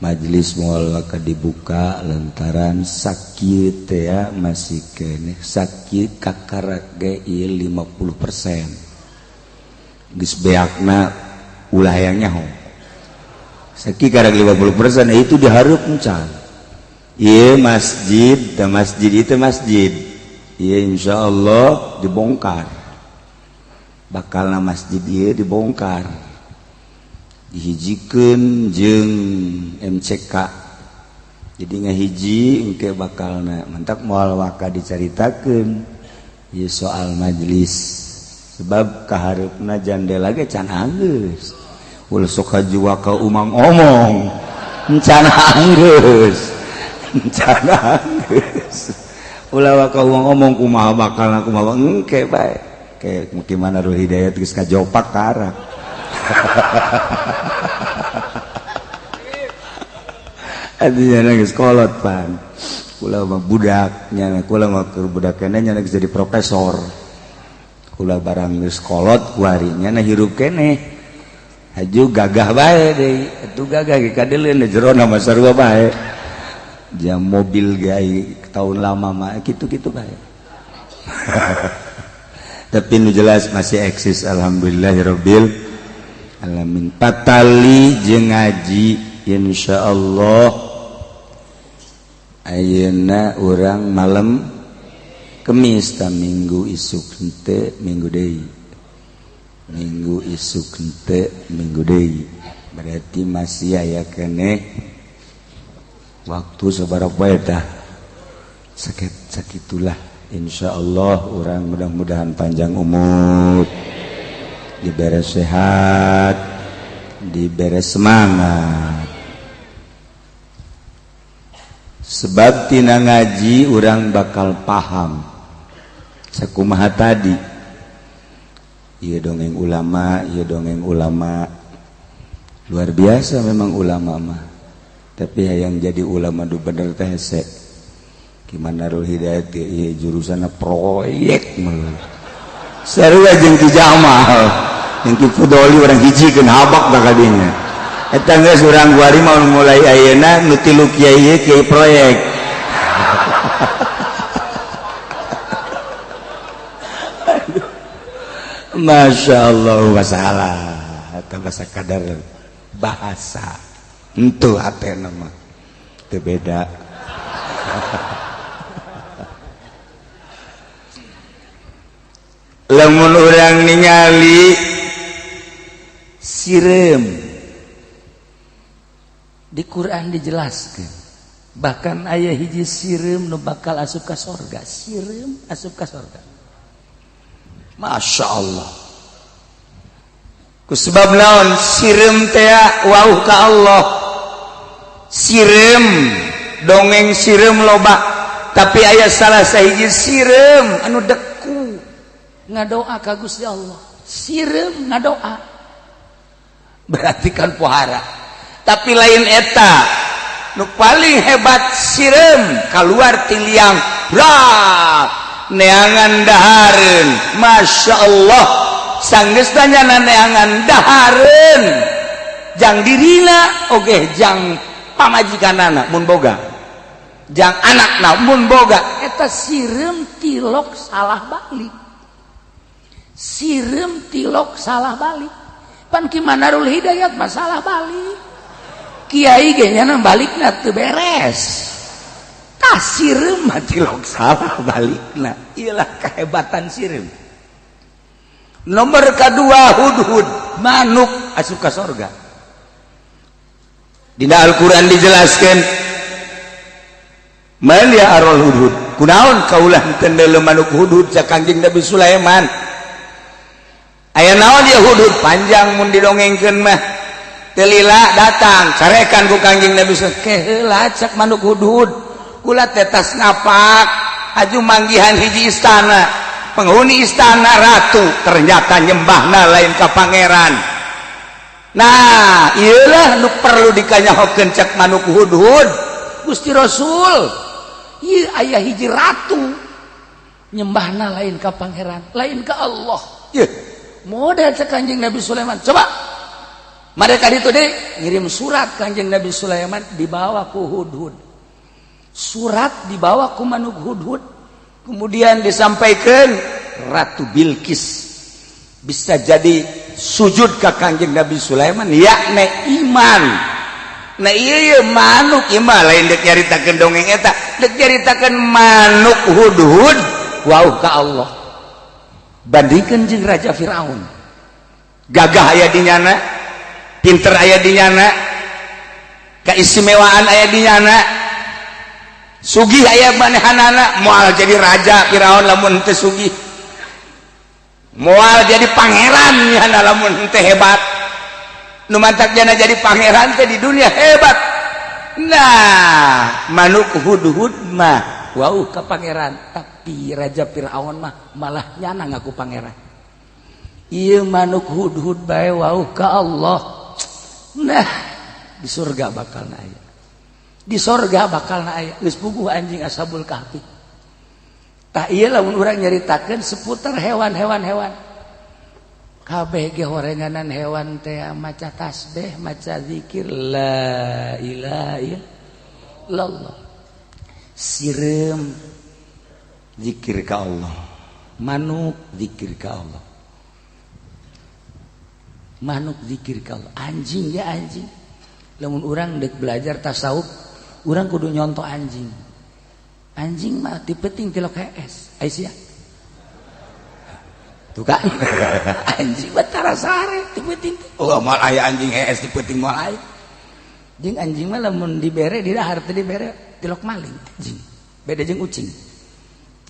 Majelis moal waka dibuka lantaran sakit teh ya masih keneh sakit kakarak ge ieu 50%. Geus beakna ulah hayang nyaho. Sakit karak 50% itu dihareup encan. Ieu masjid, da masjid itu masjid. Ieu insyaallah dibongkar. Bakalna masjid ieu dibongkar. Dihijikeun jeung MCK. Jadi ngahiji engke bakalna mantak moal waka dicaritakeun ieu soal majelis. Sebab kahareupna jandela ge can anggeus. Ulah sok haji waka umang omong. Can anggeus. Can anggeus. Ulah waka umang omong kumaha bakalna kumaha engke bae. Kayak gimana Ruh Hidayat geus kajopak karak. Artinya geus kolot pan. Kula mah budak nya, kula mah keur budak keneh nya geus jadi profesor. Kula barang geus kolot kuari nya hirup keneh. Haju gagah bae deui, atuh gagah ge kadeuleun jerona mah sarua bae. Jam mobil ge tahun lama mah kitu-kitu bae. Tapi nu jelas masih eksis alhamdulillahirabbil alamin. Patali jeung ngaji insyaallah ayeuna urang malam Kemis ta minggu isuk henteu minggu deui. Minggu isuk henteu minggu deui. Berarti masih aya keneh waktu sabaraha poe tah. Sakit sakitulah insyaallah urang mudah-mudahan panjang umur, dibere sehat, dibere semangat. Sebab tina ngaji urang bakal paham sakumaha tadi. Ieu dongeng ulama, ieu dongeng ulama. Luar biasa memang ulama mah. Tapi hayang jadi ulama du bener teh hese. Gimana Rul Hidayat ieu jurusanna proyek mah. Sarua jeung Ki Jamal, jeung Ki Fudoli urang hijikeun habak ka kadinya. Eta geus urang kuari mau mulai ayeuna nu tilu kiai kiai proyek. Masya Allah masalah eta bahasa kadar bahasa entuh hatena mah teu beda. Lamun urang ningali sireum di Quran dijelaskan bahkan aya hiji sireum nu bakal asup ka sorga, sireum asup ka sorga. Masya Allah. Kusebab naon sireum teh wauh ka Allah. Sireum dongeng sireum loba, tapi aya salah sahiji sireum anu deku ngadoa ka Gusti Allah. Sireum ngadoa berarti kan pohara. Tapi lain eta nu paling hebat sireum keluar ti liang bra neangan dahareun. Masya Allah sanggeus nyana neangan dahareun jang dirina oge jang pamajikanana mun boga, jang anakna mun boga. Eta sireum tilok salah balik, sireum tilok salah balik. Pan Ki Manarul Hidayat masalah balik, kiai ge nyana balikna teu beres. Tah sireum mah tilok salah balikna. Iyalah kehebatan sireum. Nomor kedua hudhud manuk asup ka sorga. Dina Al-Qur'an dijelaskan man ya arul hudhud, kunaon kaulah teu manuk hudhud ca Kangjeng Nabi Sulaiman. Aya naon dia hudhud panjang mun didongengkeun mah teu lila datang carekan ku Kangjeng Nabi Sulaiman. Keheula cak manuk hudhud kula teh tas ngapak aju manggihan hiji istana, penghuni istana ratu ternyata nyembahna lain ka pangeran. Nah ieulah nu perlu dikanyahokeun cak manuk hudhud. Gusti Rasul ieu aya hiji ratu nyembahna lain ka pangeran, lain ka Allah. Ieu model cek Kanjeng Nabi Sulaiman. Coba mereka itu deh ngirim surat Kanjeng Nabi Sulaiman dibawa ku hudhud, surat dibawa ku manuk hudhud, kemudian disampaikan Ratu Bilqis bisa jadi sujud ke Kanjeng Nabi Sulaiman yakni iman. Nah iya manuk iman lain dek nyaritakeun dongeng eta, dek nyaritakeun manuk hudhud wau ka Allah. Bandingkeun jeung Raja Firaun, gagah aya di nyana, pinter aya di nyana, keistimewaan aya di nyana, sugih aya manehanana. Moal jadi raja Firaun lamun teu sugih, moal jadi pangeran nyana lamun teu hebat. Nu mantak jana jadi pangeran teh di dunia hebat. Nah manuk hudhud mah wau ka pangeran, tapi Raja Firaun mah malah nyana ngaku pangeran. Ieu manuk hudhud bae wau ka Allah. Nah di surga bakal aya, di sorga bakal aya. Geus puguh anjing Ashabul Kahfi. Tah ieu lamun urang nyaritakeun seputar hewan-hewan hewan. Kabeh ge horenganan hewan teh maca tasbih, maca zikir la ilaha illallah. Sireum zikir ka Allah, manuk zikir ka Allah, manuk zikir ka Allah, anjing ya anjing. Lamun urang deuk belajar tasawuf, urang kudu nyontoh anjing. Anjing mah ti penting tilok hees. Aisyah. Tuh kan. Anjing mah tara sare ti penting. Oh, moal aya anjing hees ti penting moal aya. Jeung anjing mah lamun dibere di dahar teu dibere tilok maling anjing. Beda jeung ucing.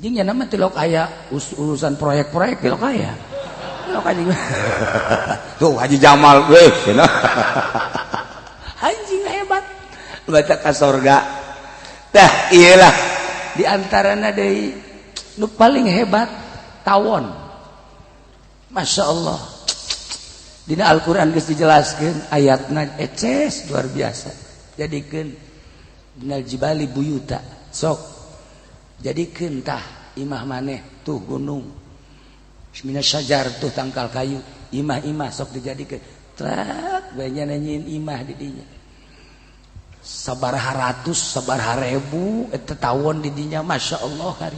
Jeung nya mah tilok aya urusan proyek-proyek tilok aya. Tilok anjing. Tuh Haji Jamal weh cenah. Anjing hebat. Baca ka sorga. Tah iyalah di antarana deui nu paling hebat tawon. Masya Allah. Dina Al-Qur'an geus dijelaskeun ayatna eces luar biasa. Jadikeun minal jibali buyuta. Sok jadikeun tah imah maneh tuh gunung. Minas syajar tuh tangkal kayu, imah-imah sok dijadikeun. Trak banyak nanyain imah di dinya. Sabaraha ratus, sabaraha ribu eta tawon di dinya, Masya Allah hari.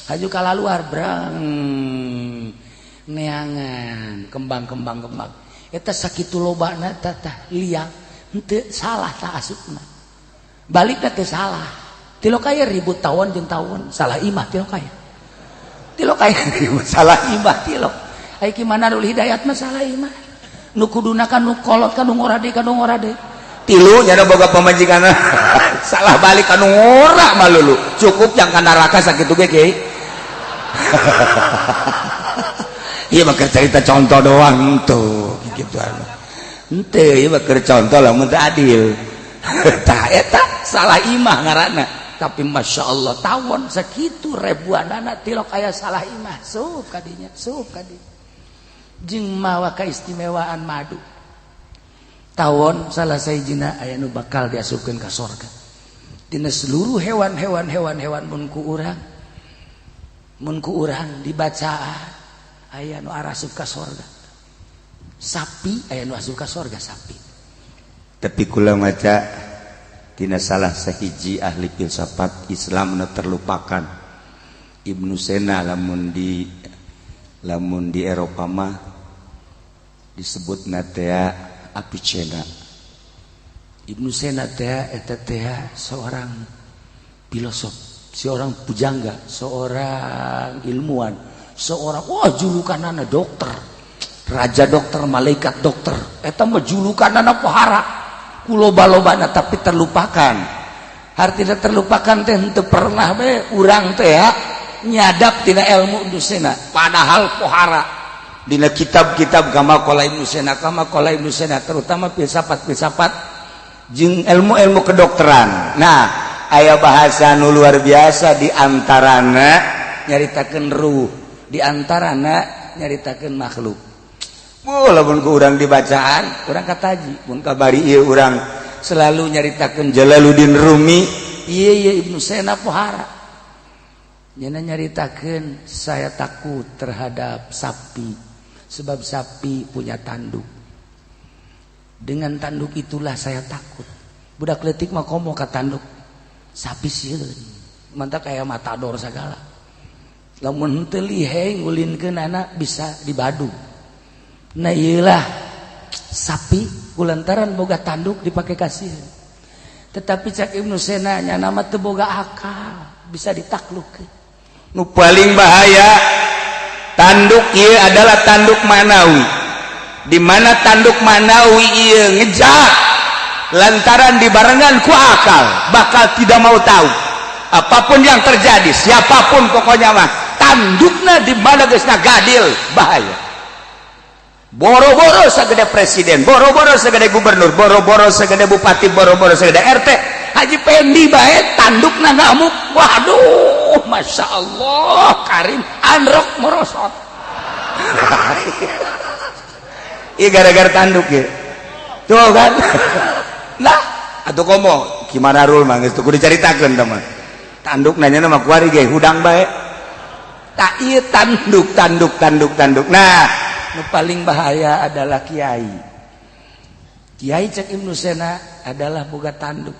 Haju kalaluar brang neangan kembang-kembang kembang. Eta sakitu lobana tah liang henteu salah tah asupna. Balikna teu salah. Tilok aya ribut tawon jeung tawon, salah imah tilok aya. Tilok aya ribut salah imah tilok. Ai ki Manarul Hidayat mah salah imah. Nu kuduna kan nu kolot kan nu ngora deui kan nu ngora deui. Tilu nyana boga pamajikan salah balik kanu ngora malulu. Cukup yang ka neraka sakitu ge kiai. Ieu mah cerita contoh doang tuh gitu anu. Henteu ieu mah keur contoh lamun teu adil. Tah eta salah imah ngaranna. Tapi Masya Allah tawon sakitu ribuan anak tilok aya salah imah sup kadinya sup kadinya jeung mawa keistimewaan madu tawon salah sahijina aya nu bakal diasupkeun ka sorga dina seluruh hewan-hewan hewan-hewan mun ku urang dibacaan aya nu arasup ka sorga sapi aya nu asup ka sorga sapi. Tapi kula maca tina salah sahiji ahli filsafat Islam nu terlupakan Ibnu Sena lamun di Eropa mah disebut tea Avicenna. Ibnu Sena tea eta tea seorang filosof, seorang pujangga, seorang ilmuwan, seorang wah julukanana dokter, raja dokter, malaikat dokter. Eta mah julukanana pohara. Kuloba-lobana tapi terlupakan. Artinya terlupakan teh henteu pernah we urang teh nyadap tina ilmu Ibnu Sena, padahal pohara. Dina kitab-kitab kama qala Ibnu Sena, kama qala Ibnu Sena, terutama filsafat-filsafat jeung ilmu-ilmu kedokteran. Nah, aya bahasa nu luar biasa di antarana nyaritakeun ruh, di antarana nyaritakeun makhluk. Bu, lamun ku urang dibacaan, urang kataji, mun kabari ieu urang selalu nyaritakeun Jalaluddin Rumi, ieu ieu Ibnu Sena pohara. Nyana nyaritakeun saya takut terhadap sapi sebab sapi punya tanduk. Dengan tanduk itulah saya takut. Budak leutik mah komo ka tanduk sapi sieun. Mantap kayak matador segala. Lamun henteu liheng ngulinkeun anak bisa dibadu. Nah iyalah sapi kulantaran boga tanduk dipakai kasih. Tetapi cak Ibnu Sena nya nama teu boga akal bisa ditaklukkeun. Nu paling bahaya tanduk ieu adalah tanduk manawi. Di mana tanduk manawi ieu ngejak lantaran dibarengan ku akal bakal tidak mau tahu apapun yang terjadi, siapapun pokoknya mah tandukna di mana geus gadil bahaya. Boro-boro segede presiden, boro-boro segede gubernur, boro-boro segede bupati, boro-boro segede RT, Haji Pendi bae tandukna ngamuk. Waduh, Masya Allah, Karim androk merosot. Iya gara-gara tanduk ya. Tuh kan. Nah, atuh komo gimana rul mah geus kudu dicaritakeun tah mah. Tanduk nanya mah kuari ge hudang bae. Tak ieu tanduk tanduk tanduk tanduk. Nah, nu paling bahaya adalah kiai. Kiai cek Ibnu Sena adalah boga tanduk.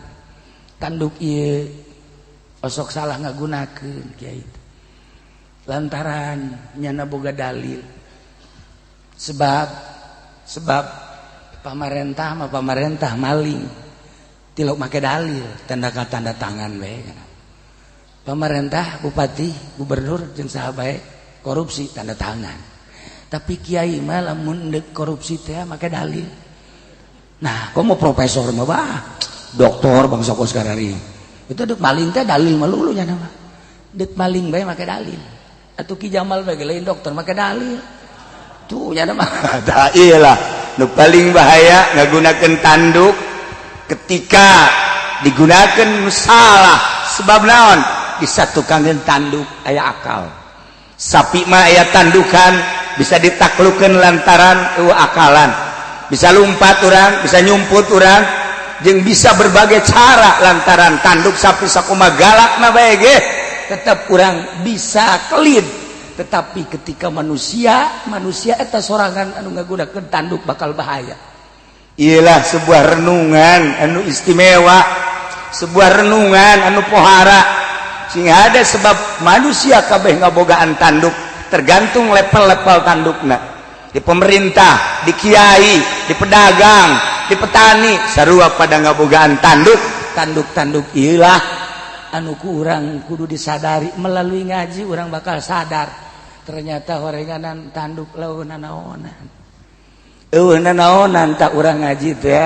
Tanduk ieu osok salah ngagunakeun kiai. Lantaran nyana boga dalil. Sebab pamarentah mah pamarentah maling. Tilok make dalil, tanda tangan we. Pamarentah, bupati, gubernur jeung saha bae korupsi tanda tangan. Tapi kiai mah lamun deuk korupsi teh make dalil. Nah, komo profesor mah bah, doktor bangsa kos karari. Itu deuk maling teh dalil melulu nya mah. Deuk maling bae make dalil. Atuh Ki Jamal bae lain dokter make dalil. Tuh nya mah. Tah ieu lah nu paling bahaya ngagunakeun tanduk ketika digunakeun salah sebab naon disatukankeun tanduk aya akal. Sapi mah aya tandukan bisa ditaklukeun lantaran akalan, bisa lumpat urang, bisa nyumput urang, jeung bisa berbagai cara lantaran tanduk sapi sakuma galakna bae ge tetep urang bisa kelid. Tetapi ketika manusia manusia eta sorangan anu ngagunakeun tanduk bakal bahaya. Ialah sebuah renungan anu istimewa, sebuah renungan anu pohara sing ada, sebab manusia kabeh ngabogaan tanduk, tergantung level-level tandukna. Di pemerintah, di kiai, di pedagang, di petani, sarua pada ngabogaan tanduk. Tanduk-tanduk ilah anu kurang kudu disadari. Melalui ngaji urang bakal sadar ternyata horenganan tanduk lawan naonan. Eueuh naonan tak urang ngaji teh ya.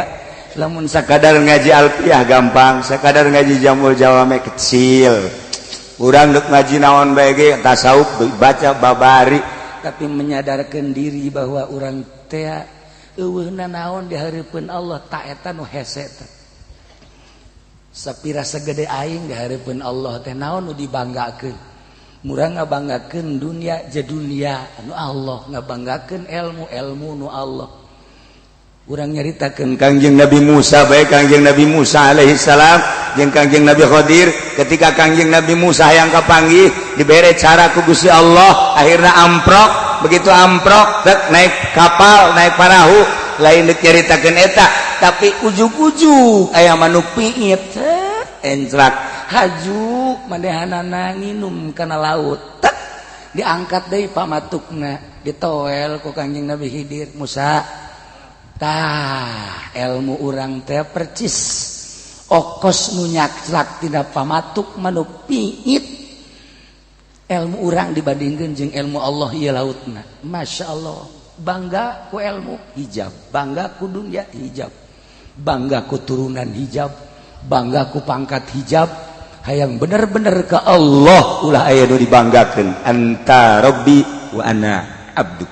Lamun sakadar ngaji alfiah gampang, sakadar ngaji jamul jawame kecil. Urang dek ngaji naon bae ge, tasawuf baca babari, tapi menyadarkan diri bahwa urang teh eueuh naon di hareupeun Allah, tak eta nu hese teh. Sapira segede aing di hareupeun Allah teh naon nu dibanggakeun? Murah ngabanggakeun dunia je dunia anu Allah, ngabanggakeun ilmu ilmu nu Allah. Urang nyaritakeun Kangjeng Nabi Musa baik, Kangjeng Nabi Musa alaihi salam jeung Kangjeng Nabi Khadir. Ketika Kangjeng Nabi Musa yang kapanggih, dibere cara ku Gusti Allah, akhirnya amprok. Begitu amprok dek naik kapal, naik parahu, lain dek nyaritakeun eta, tapi ujug-ujug aya manuk piit encrak haju manehanana nginum kana laut. Tek, diangkat deui pamatukna, ditoel ku Kangjeng Nabi Khidir. Musa, tah ilmu urang teh percis okos nu nyakclak tina pamatuk manuk piit. Ilmu urang dibandingkan jeung ilmu Allah ieu lautna. Masya Allah, bangga ku ilmu hijab, bangga ku dunia hijab, bangga ku turunan hijab, bangga ku pangkat hijab. Hayang bener-bener ke Allah, ulah aya nu dibanggakeun. Anta rabbi wa ana abduk.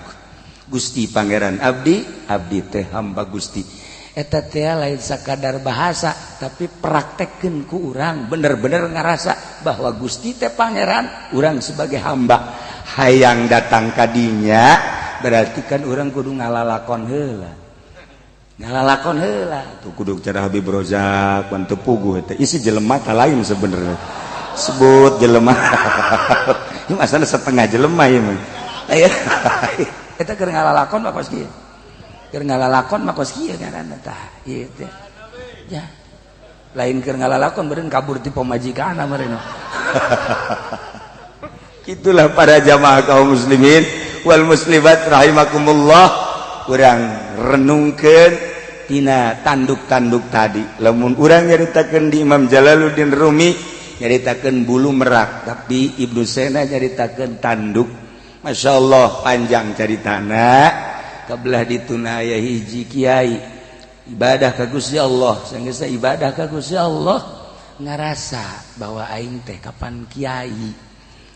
Gusti Pangeran abdi, abdi teh hamba Gusti. Eta teh lain sakadar bahasa, tapi praktekkeun ku urang bener-bener ngarasa bahwa Gusti teh Pangeran, urang sebagai hamba. Hayang datang kadinya berarti kan urang kudu ngalalakon heula, ngalalakon heula. Tuh kudu cara Habib Rozak pan teu puguh teh isi jelema ta lain sebenarnya. Sebut jelema ini masalah setengah jelema ieu mah. Eta keur ngalalakon mah kos kieu, keur ngalalakon mah kos kieu ngaranna. Tah ieu teh ya lain keur ngalalakon, beureun kabur ti pamajikan meureun. Itulah para jamaah kaum muslimin wal muslimat rahimakumullah, urang renungkeun tina tanduk-tanduk tadi. Lamun urang nyaritakeun di Imam Jalaluddin Rumi nyaritakeun bulu merak, tapi Ibnu Sena nyaritakeun tanduk. Masya Allah, panjang caritana. Kabelah dituna aya hiji kiai ibadah ka Gusti Allah. Sanggeus ibadah ka Gusti Allah, ngarasa bahwa aing teh kapan kiai,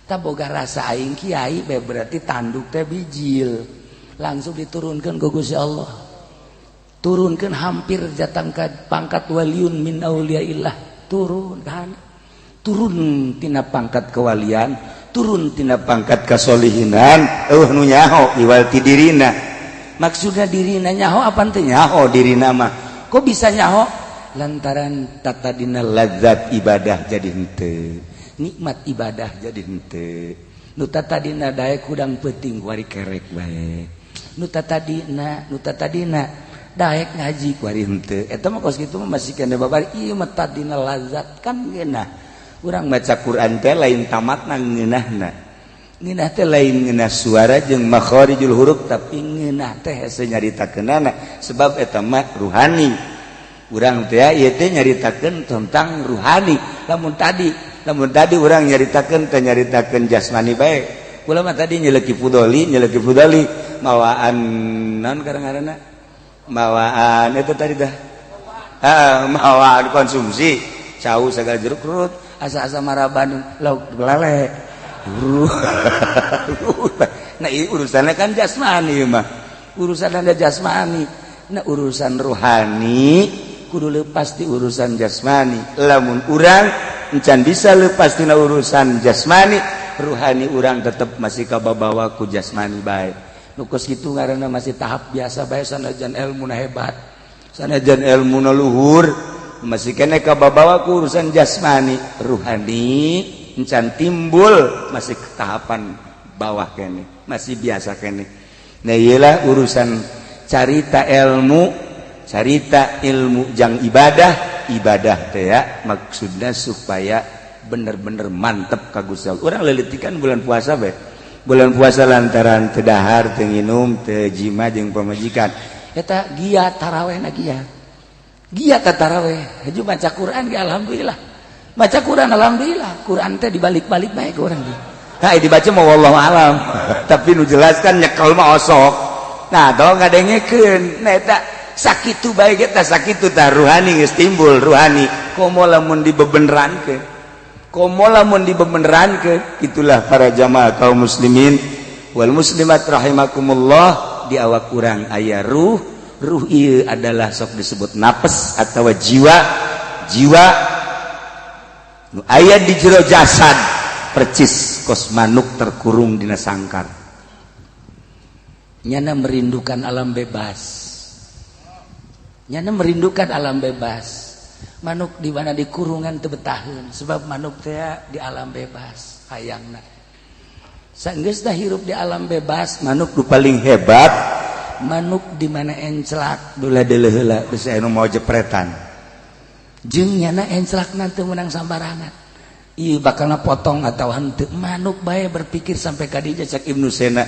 tak boga rasa aing kiai bae, berarti tanduk teh bijil, langsung diturunkan ke Gusti Allah, turunkan hampir datang ke pangkat waliun min auliyaillah. Turun kan, turun tina pangkat kewalian, turun tina pangkat kasolihinan. Eueuh nu nyaho iwal ti dirina. Maksudnya dirina nyaho apa teh? Nyaho dirina mah. Kok bisa nyaho? Lantaran tata dina lazat ibadah jadi henteu, nikmat ibadah jadi henteu. Nu tadina daek hudang peuting, wari kerek bae. Nu tadina, nu tadina daek ngaji, wari henteu. Eta mah kos kitu mah masih kena babari. Ieu mah tadina lazat kan ngeunah. Urang maca Quran teh lain tamatna ngeunahna. Ngeunah teh lain ngeunah suara jeung makharijul huruf, tapi ngeunah teh hese nyaritakeunana, sebab eta mah ruhani. Urang teh ieu teh nyaritakeun tentang ruhani. Lamun tadi urang nyaritakeun teh nyaritakeun jasmani bae. Kula mah tadi nyeleki fudoli, nyeleki fudoli mawaan naon kadang-kadang, mawaan itu tadi dah. Ah, mawaan konsumsi cau segala jeruk rut. Asa-asa maraban lauk lele. Nah, ini urusannya kan jasmani mah. Urusan anda jasmani. Nah, urusan ruhani kudu lepas di urusan jasmani. Lamun urang encan bisa lepas tina urusan jasmani, ruhani urang tetep masih kababawa ku jasmani bae. Nu kos kitu ngaranna masih tahap biasa bae, sanajan ilmu hebat, sanajan ilmu luhur, masih kene kababawa ku urusan jasmani. Ruhani encan timbul, masih tahapan Bawah kene, masih biasa kene. Nah, iyalah urusan carita ilmu, carita ilmu jang ibadah. Ibadah teh ya maksudnya supaya bener-bener mantep ka Gusti Allah. Urang lelitikan bulan puasa be, bulan puasa lantaran teu dahar, teu nginum, teu jima jeung pamajikan, eta giat taraweh na, giat giat taraweh, haju baca Quran ge. Alhamdulillah baca Quran, alhamdulillah Quran teh dibalik-balik baik orang ge. Nah, dibaca mau wallahu alam, tapi nu jelaskan nyekel mah osok. Nah, dong ngadengekeun. Nah, eta sakitu bae ge tah, sakitu tah ruhani geus timbul ruhani. Komo lamun dibebenerankeun, komo lamun dibebenerankeun. Itulah para jamaah kaum muslimin wal muslimat rahimakumullah, di awak urang aya ruh. Ruh ieu adalah sok disebut napes atau jiwa. Jiwa nu aya di jero jasad, percis kos manuk terkurung dina sangkar, nyana merindukan alam bebas, nyana merindukan alam bebas. Manuk di mana di kurungan teu betaheun, sebab manuk teh di alam bebas hayangna. Sanggeus dah hirup di alam bebas, manuk nu paling hebat, manuk di mana enclak dula deuleuh heula bisa anu mau jepretan, jeung nyana enclak nanti menang sambarangan. Ieu bakal potong atau henteu, manuk bae berpikir sampai ka dinya. Cak Ibnu Sena,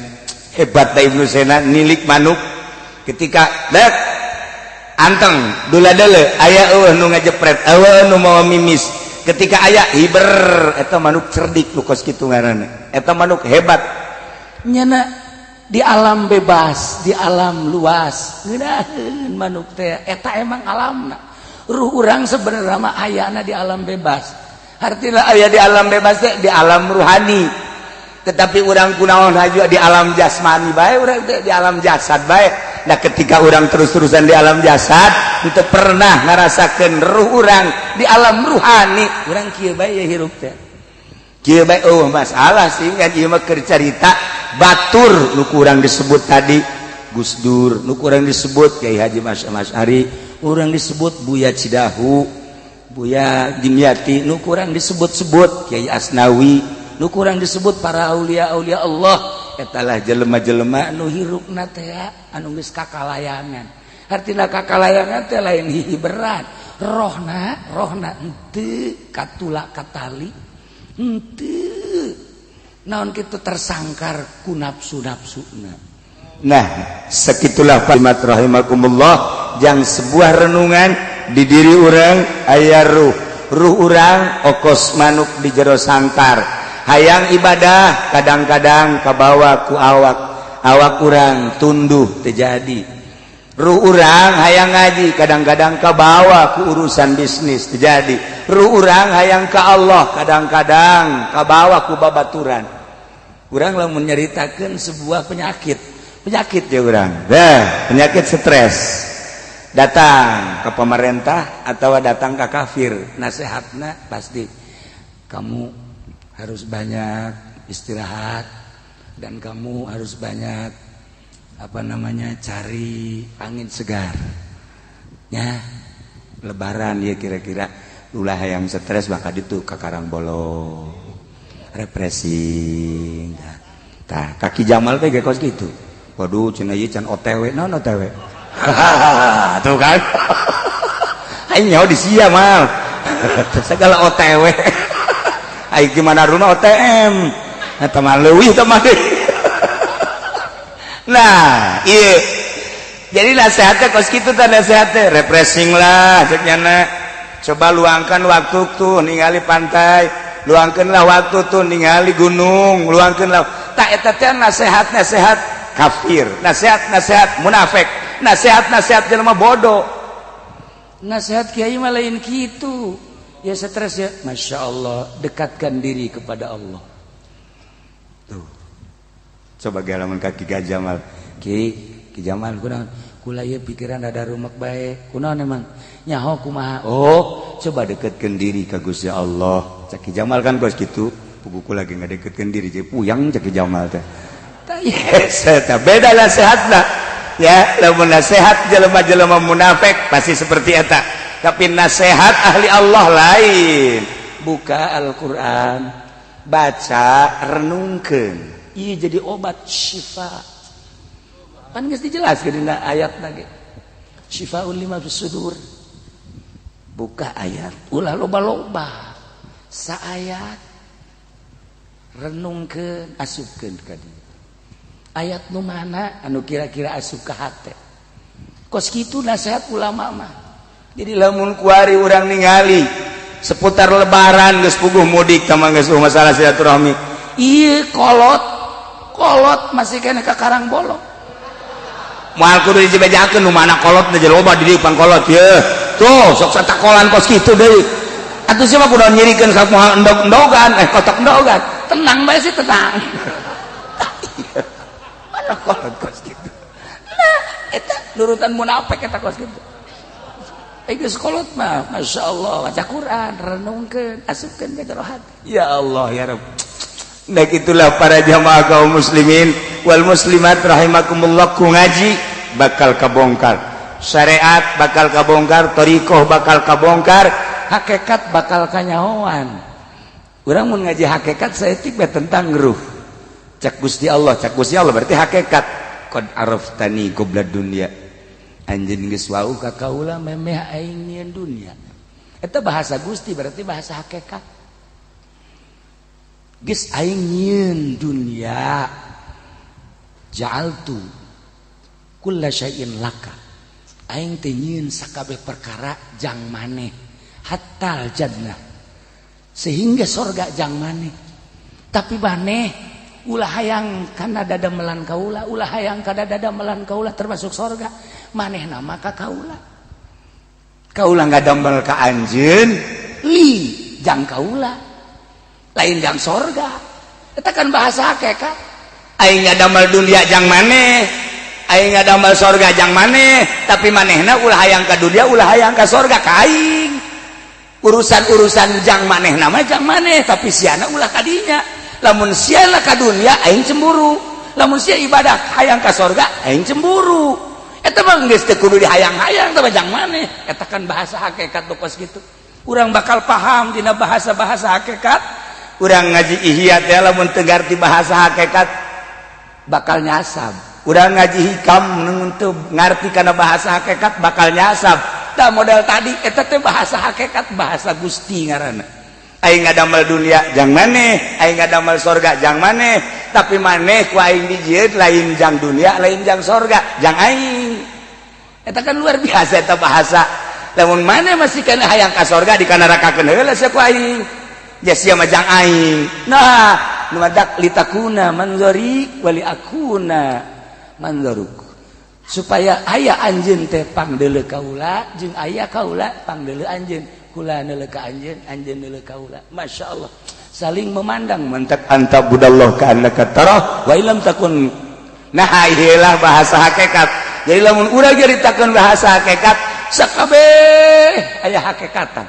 hebat da Ibnu Sena nilik manuk, ketika dek anteng dula deuleuh aya eueuh nu ngajepret, eueuh nu mawa mimis. Ketika aya hiber, eta manuk cerdik. Nu kos kitu ngaranna, eta manuk hebat. Nyana di alam bebas, di alam luas, ngeunaheun manuk teh, eta emang alamna. Ruh urang sebenarnya mah ayana di alam bebas. Artinya aya di alam bebas teh di alam ruhani, tetapi urang kunaon haju di alam jasmani bae, urang teh di alam jasad bae. Nah, ketika urang terus-terusan di alam jasad, itu pernah ngerasakan ruh urang di alam ruhani, urang kieu bae ya hirup teh, kieu bae. Oh, masalah sih kan ieu mah keur carita batur. Nu kurang disebut tadi Gus Dur, nu kurang disebut Kiai Haji Mas Mas Ari, urang disebut Buya Cidahu, Buya Dimyati, nu kurang disebut-sebut Kiai Asnawi, nu kurang disebut para aulia-aulia Allah. Etalah jelema-jelema nu hirupna teh anu geus kakalayangan. Artina kakalayangan teh lain hihi berat rohna, rohna henteu katula katali, henteu naon kitu tersangkar ku nafsu-nafsuna. Nah, segitulah kalimat rahimakumullah yang sebuah renungan di diri urang aya ruh. Ruh urang okos manuk di jero sangkar, hayang ibadah, kadang-kadang kabawa ku awak, awak urang tunduh terjadi. Ruh urang hayang ngaji, kadang-kadang kabawa ku urusan bisnis, terjadi. Ruh urang hayang ke Allah, kadang-kadang kabawa ku babaturan. Urang lamun nyaritakeun sebuah penyakit, penyakit ya urang dah penyakit stres, datang ke pemerintah atau datang ke kafir, nasihatna pasti kamu harus banyak istirahat dan kamu harus banyak apa namanya, cari angin segar ya. Lebaran ya kira-kira ulah yang stres, bakal itu ke Karangbolong refreshing. Tah, kaki Jamal teh kos gitu. Waduh, cenah ieu can OTW. Naon OTW? Tuh kan, aing nyaho di sia mal segala OTW. Aing gimana rumah OTM eta mah leuwih teh mah. Nah, iya, jadi nasihatnya kos kitu teh, nasihatnya refreshing lah cek nyana. Coba luangkan waktu tuh ningali pantai, luangkanlah waktu tuh ningali gunung, luangkanlah. Tak, eta teh nasihat nasihat kafir, nasihat nasihat munafik, nasihat nasihat jelema bodoh. Nasihat kiai mah lain kitu ya. Stres ya, masya Allah, dekatkan diri kepada Allah tuh. Coba galaman kaki gajah mal ki ki Jamal, kunaon kula ieu pikiran ada rumek bae, kunaon emang nyaho kumaha? Oh, coba dekatkan diri ka Gusti Allah, cek Ki Jamal kan kos kitu. Puguh lagi ngadeketkeun diri jadi puyang, cek Ki Jamal teh. Yes, beda nasihatna ya. Lamun nasihat jelema-jelema munafik pasti seperti eta, tapi nasihat ahli Allah lain. Buka Al-Qur'an, baca, renungkeun. Ieu jadi obat syifa. Kan geus dijelaskeun dina ayatna ge. Syifaun lima fis sudur. Buka ayat ulah loba-loba. Saayat renungkeun asupkeun ka dieu. Ayat nu mana anu kira-kira asup ka hate. Kos kitu nasihat ulama mah. Jadi lamun kuari urang ningali seputar lebaran geus puguh mudik tama geus masalah silaturahmi. Ieu kolot kolot masih kena ka Karangbolong. Moal kudu dibejakeun nu mana kolot teh loba di dieu pangkolot ye. Tuh sok satakolan kos kitu deui. Atuh sia mah kudu nyirikeun ka moal endog-endogan kotok endogan. Tenang bae sih tenang. Mana kolot kos kitu. Nah, eta nurutan munafik eta kos kitu. Geus kolot mah Masya Allah baca Quran renungkeun asupkeun ka jero hati. Ya Allah ya Rabb. Nah itulah para jamaah kaum muslimin wal muslimat rahimakumullah, ku ngaji bakal kabongkar syariat, bakal kabongkar thariqah, bakal kabongkar hakikat, bakal kanyahoan. Urang mun ngaji hakikat saeutik bae tentang ruh. Cak Gusti Allah, cak Gusti Allah berarti hakikat, qad araftani qabla dunya, anjeun geus wauh ka kaula memeh aing nyieun dunya. Eta bahasa Gusti berarti bahasa hakikat. Geus aing nyieun dunya, ja'altu kulla syai'in laka, aing teh nyieun sakabeh perkara jang maneh, hatta jannah, sehingga sorga jang maneh. Tapi maneh ulah hayang kana dadamelan kaula, ulah hayang kana dadamelan kaula termasuk sorga. Maneh nama ka kaula, kaula ngadamel ka anjeun li jang kaula, lain jang sorga. Eta kan bahasa hakikat. Aing ngadamel dunia jang maneh, aing ngadamel sorga jang maneh, tapi manehna ulah hayang ka dunia, ulah hayang ka sorga ka aing. Urusan-urusan jang maneh nama jang maneh, tapi siana ulah kadinya. Lamun siana ka dunia aing cemburu, lamun sia ibadah hayang ka sorga aing cemburu. Eta mah geus teu kudu dihayang-hayang, teh jang maneh. Eta kan bahasa hakikat nu kos kitu. Urang bakal paham dina bahasa-bahasa hakikat. Urang ngaji Ihya teh lamun teu ngarti bahasa hakikat bakal nyasab. Urang ngaji Hikam mun teu ngarti kana bahasa hakikat bakal nyasab. Tah model tadi eta teh bahasa hakikat, bahasa Gusti ngaranna. Aing ngadamel dunia jang maneh, aing ngadamel sorga jang maneh, tapi maneh ku aing dijieun lain jang dunia, lain jang sorga, jang aing. Eta kan luar biasa eta bahasa. Lamun maneh masih kana hayang ka sorga dikanarakakeun heula sia ku aing. Ja sia mah jang aing. Nah, nu madak litakuna manzari wali akuna manzaruk. Supaya aya anjeun teh pangdeuleu kaula jeung aya kaula pangdeuleu anjeun, kula neuleu ka anjeun, anjeun neuleu kaula. Masya Allah, saling memandang. Mantak anta budallah ka annaka tarah wa illam takun. Nah iyalah bahasa hakikat. Jadi lamun urang nyaritakeun bahasa hakikat sakabeh aya hakikatan,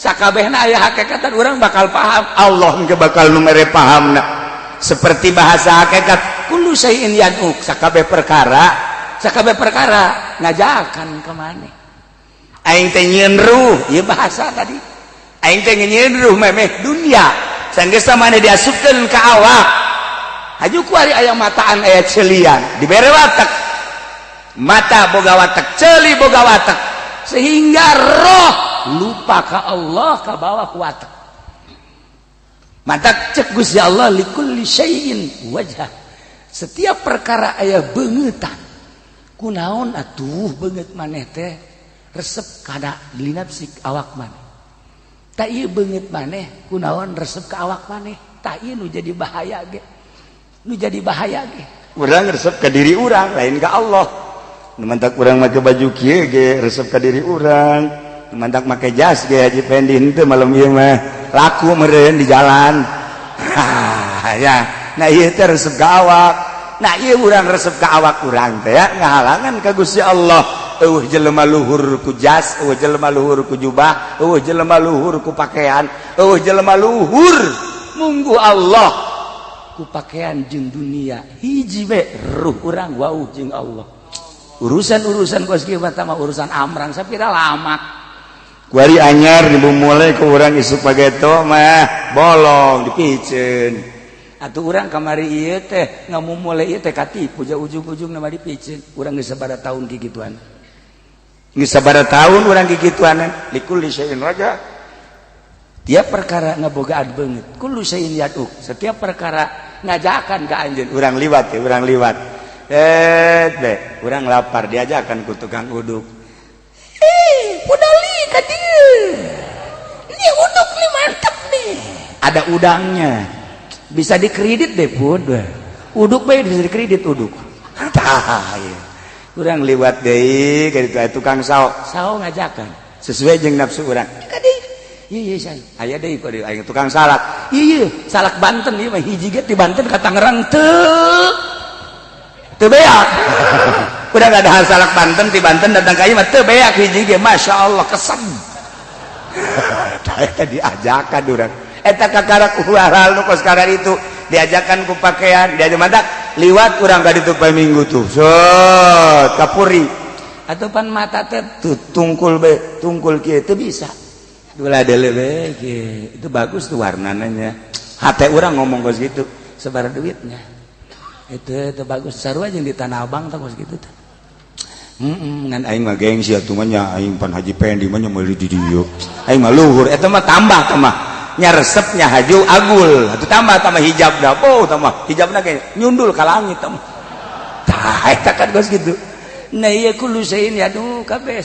sakabehna aya hakikatan, urang bakal paham. Allah engke bakal nu mere pahamna. Seperti bahasa hakikat kullu syai'in yad'uk, sakabeh perkara, sakabeh perkara ngajakan ke maneh. Aing teh nyieun ruh, ieu bahasa tadi. Aing teh nyieun ruh memeh dunia. Sanggeus maneh diasupkeun ka awak. Haju kuari aya mataan, aya celian, dibere watek. Mata boga watek, celi boga watek. Sehingga roh lupa ka Allah ka bawa ku watek. Matak cek Gusti Allah likulli syai'in wajhah. Setiap perkara aya beungeutang. Kunaon atuh beungeut maneh teh resep kana linapsik awak maneh. Tak ieu beungeut maneh kunaon resep ka awak maneh. Tak ieu nu jadi bahaya ge. Nu jadi bahaya ge. Urang resep ka diri urang lain ka Allah. Nu mantak urang make baju kieu ge resep ka diri urang. Nu mantak make jas ge Haji Pendi henteu malam ieu mah laku meureun di jalan. Ya. Nah ieu teh resep ka awak. Nah ieu urang resep ka awak urang teh ya ngahalangan ka Gusti Allah. Eueuh jelema luhur ku jas, eueuh jelema luhur ku jubah, eueuh jelema luhur ku pakaian, eueuh jelema luhur munggu Allah ku pakaian jeung dunia. Hiji we ruh urang wauh jeung Allah. Urusan-urusan kos kieu mah urusan amrang sapira lama. Kuari anyar dibumule ku urang isuk pageto mah bolong dipiceun. Atuh urang kamari ieu teh ngamumule ieu teh katipu ja, ujung-ujung nama dipiceun. Urang geus sabaraha tahun kikituan, geus sabaraha tahun urang kikituan. Likulli syai'in raja, tiap perkara ngabogaan beungeut. Kullu syai'in yad'uk, setiap perkara ngajakan ka anjeun. Urang liwat ya, urang liwat, eh be urang lapar, diajakan ku tukang uduk, "Eh, udali ka dieu, ini uduk nih mantep nih, ada udangnya, bisa dikredit deh." Pun uduk bae bisa dikredit uduk. Tah ieu urang liwat deui ka ditu, tukang sao sao ngajakan sesuai jeung nafsu urang, "Ka dieu." Iya iya, aya deui kok aing tukang salak. Iya iya, salak Banten ieu mah, hiji ge ti Banten ka Tangerang teu teu beak. Udah gak ada salak Banten, ti Banten datang ka ieu mah teu beak hiji ge, Masya Allah, kesem. Eta diajakan urang. Eta kakarak ulah nu kos itu diajakan ku pakaian, diajak mantak liwat urang ka ditu poe Minggu tuh. Sot kapuri. Atuh pan mata teh tungkul be, tungkul kieu teu bisa. Itu bagus tuh warnanya, hati orang ngomong kos gitu, sebar duitnya itu bagus, sarua jeung di Tanah Abang tah kos gitu tah. Ngan aing mah gengsi atuh mah nya, aing pan Haji Pendi mah nya meuli di dieu. Aing mah luhur eta mah, tambah tambah nya resepnya haju agul atuh, tambah tambah hijab dah. Oh, tambah hijabna ge nyundul ka langit tah. Tah eta kan kos gitu. Nah, ieu kullu syai'in yadu kabeh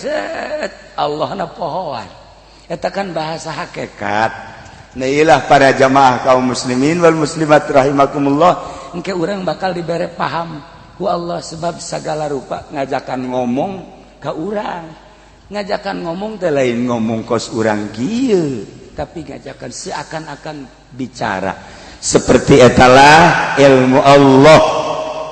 Allah na pohoan. Eta kan bahasa hakikat. Nah, iyalah para jamaah kaum muslimin wal muslimat rahimakumullah, engke urang bakal dibere paham ku Allah sebab segala rupa ngajakan ngomong ka urang. Ngajakan ngomong teh lain ngomong kos urang kieu, tapi ngajakan seakan-akan bicara. Seperti etalah ilmu Allah,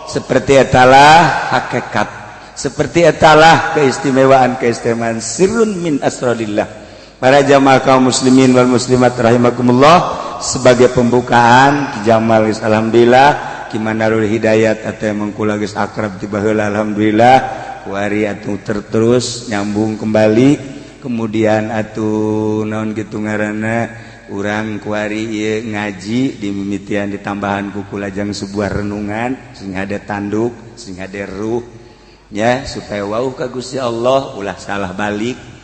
seperti etalah hakikat, seperti etalah keistimewaan-keistimewaan, sirrun min asrarillah. Para jamaah kaum muslimin wal muslimat rahimakumullah, sebagai pembukaan Ki Jamal geus alhamdulillah, Ki Manarul Hidayat atau emang kula geus akrab ti baheula, alhamdulillah kuari atuh terus nyambung kembali. Kemudian atuh naon kitu ngaranna, urang kuari ieu ngaji di mimitian ditambahan ku kula jang sebuah renungan sing ada tanduk, sing ada ruh ya, supaya wauh ka Gusti Allah, ulah salah balik.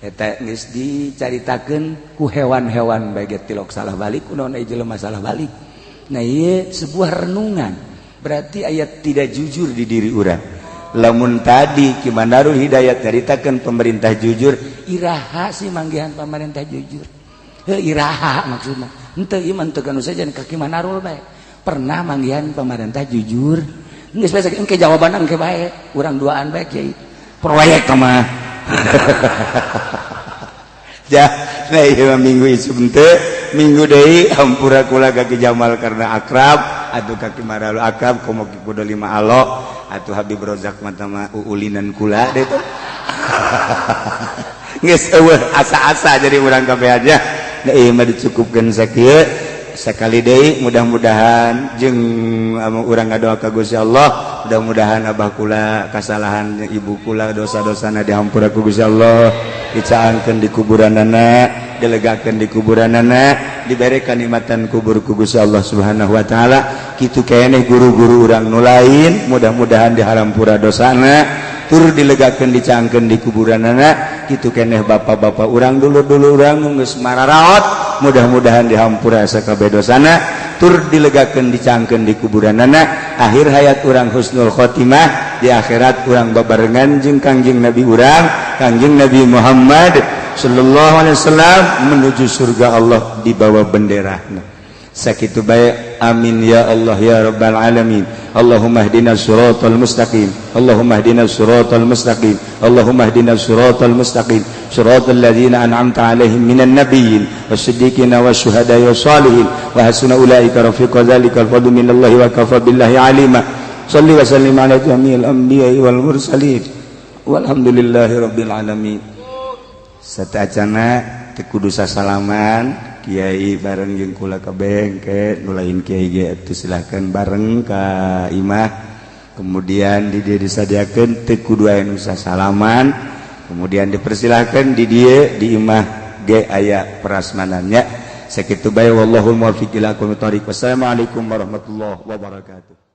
Eta geus dicaritakeun ku hewan-hewan bae tilok salah balik, kunaon aya jelema salah balik. Nah, ieu sebuah renungan, berarti ayat tidak jujur di diri urang. Lamun tadi Ki Manarul Hidayat nyaritakeun pemerintah jujur, iraha sih manggihan pemerintah jujur? Heuh, iraha maksudna? Henteu, ieu mah teu kanu saja ka Ki Manarul bae. Pernah manggihan pemerintah jujur? Geus bae, engke jawabanna engke bae, urang duaan bae kiai proyek mah. Ya, nah ieu minggu isuk teu, minggu deui hampura kula ka Ki Jamal karena akrab atuh, ka Ki Maralu akrab, komo Ki Kudo lima alo atuh, Habib Rozak mah mah uulinan kula deh tuh. Geus eueuh asa-asa jadi urang kabeh aja. Nah, ieu mah dicukupkeun sakieu. Sekali deui mudah-mudahan jeung urang ngadoa ka Gusti Allah, mudah-mudahan abah kula kasalahan, ibu kula dosa-dosana dihampura ku Gusti Allah, dicaangkeun di kuburanana, dilegakeun di kuburanana, diberi kanikmatan kubur ku Gusti Allah Subhanahu wa taala. Kitu keneh guru-guru urang nu lain, mudah-mudahan dihampura dosana tur dilegakeun, dicaangkeun di kuburanana. Kitu keneh bapak-bapak urang, dulur-dulur urang nu geus mararaot, mudah-mudahan dihampura sakabeh dosana tur dilegakeun, dicaangkeun di kuburanana. Akhir hayat urang husnul khotimah, di akhirat urang babarengan jeung Kangjeng Nabi urang, Kangjeng Nabi Muhammad sallallahu alaihi wasallam, menuju surga Allah di bawah bendera. Sakitu bae. Amin ya Allah ya rabbal alamin. Allahumma ihdinas siratal mustaqim, Allahumma ihdinas siratal mustaqim, Allahumma ihdinas siratal mustaqim, siratal ladzina an'amta alaihim minan nabiyyin wasiddiqina wasyuhada'i wassalihin wa hasuna ulaika rafiqa. Dzalikal fadlu minallahi wa kafa billahi alima. Salli wa sallim ala jami'il anbiya'i wal mursalin, walhamdulillahi rabbil alamin. Satacana teu kudu sasalaman kiai bareng jeung kula kabeh ke nu lain kiai ge atuh silahkan bareng ka imah. Kemudian di dieu disadiakeun, teu kudu aya nu sasalaman. Kemudian dipersilahkan di dieu, di imah ge aya prasmanannya. Sakitu bae, wallahul muwaffiq ila aqwamit thoriq. Wassalamualaikum warahmatullahi wabarakatuh.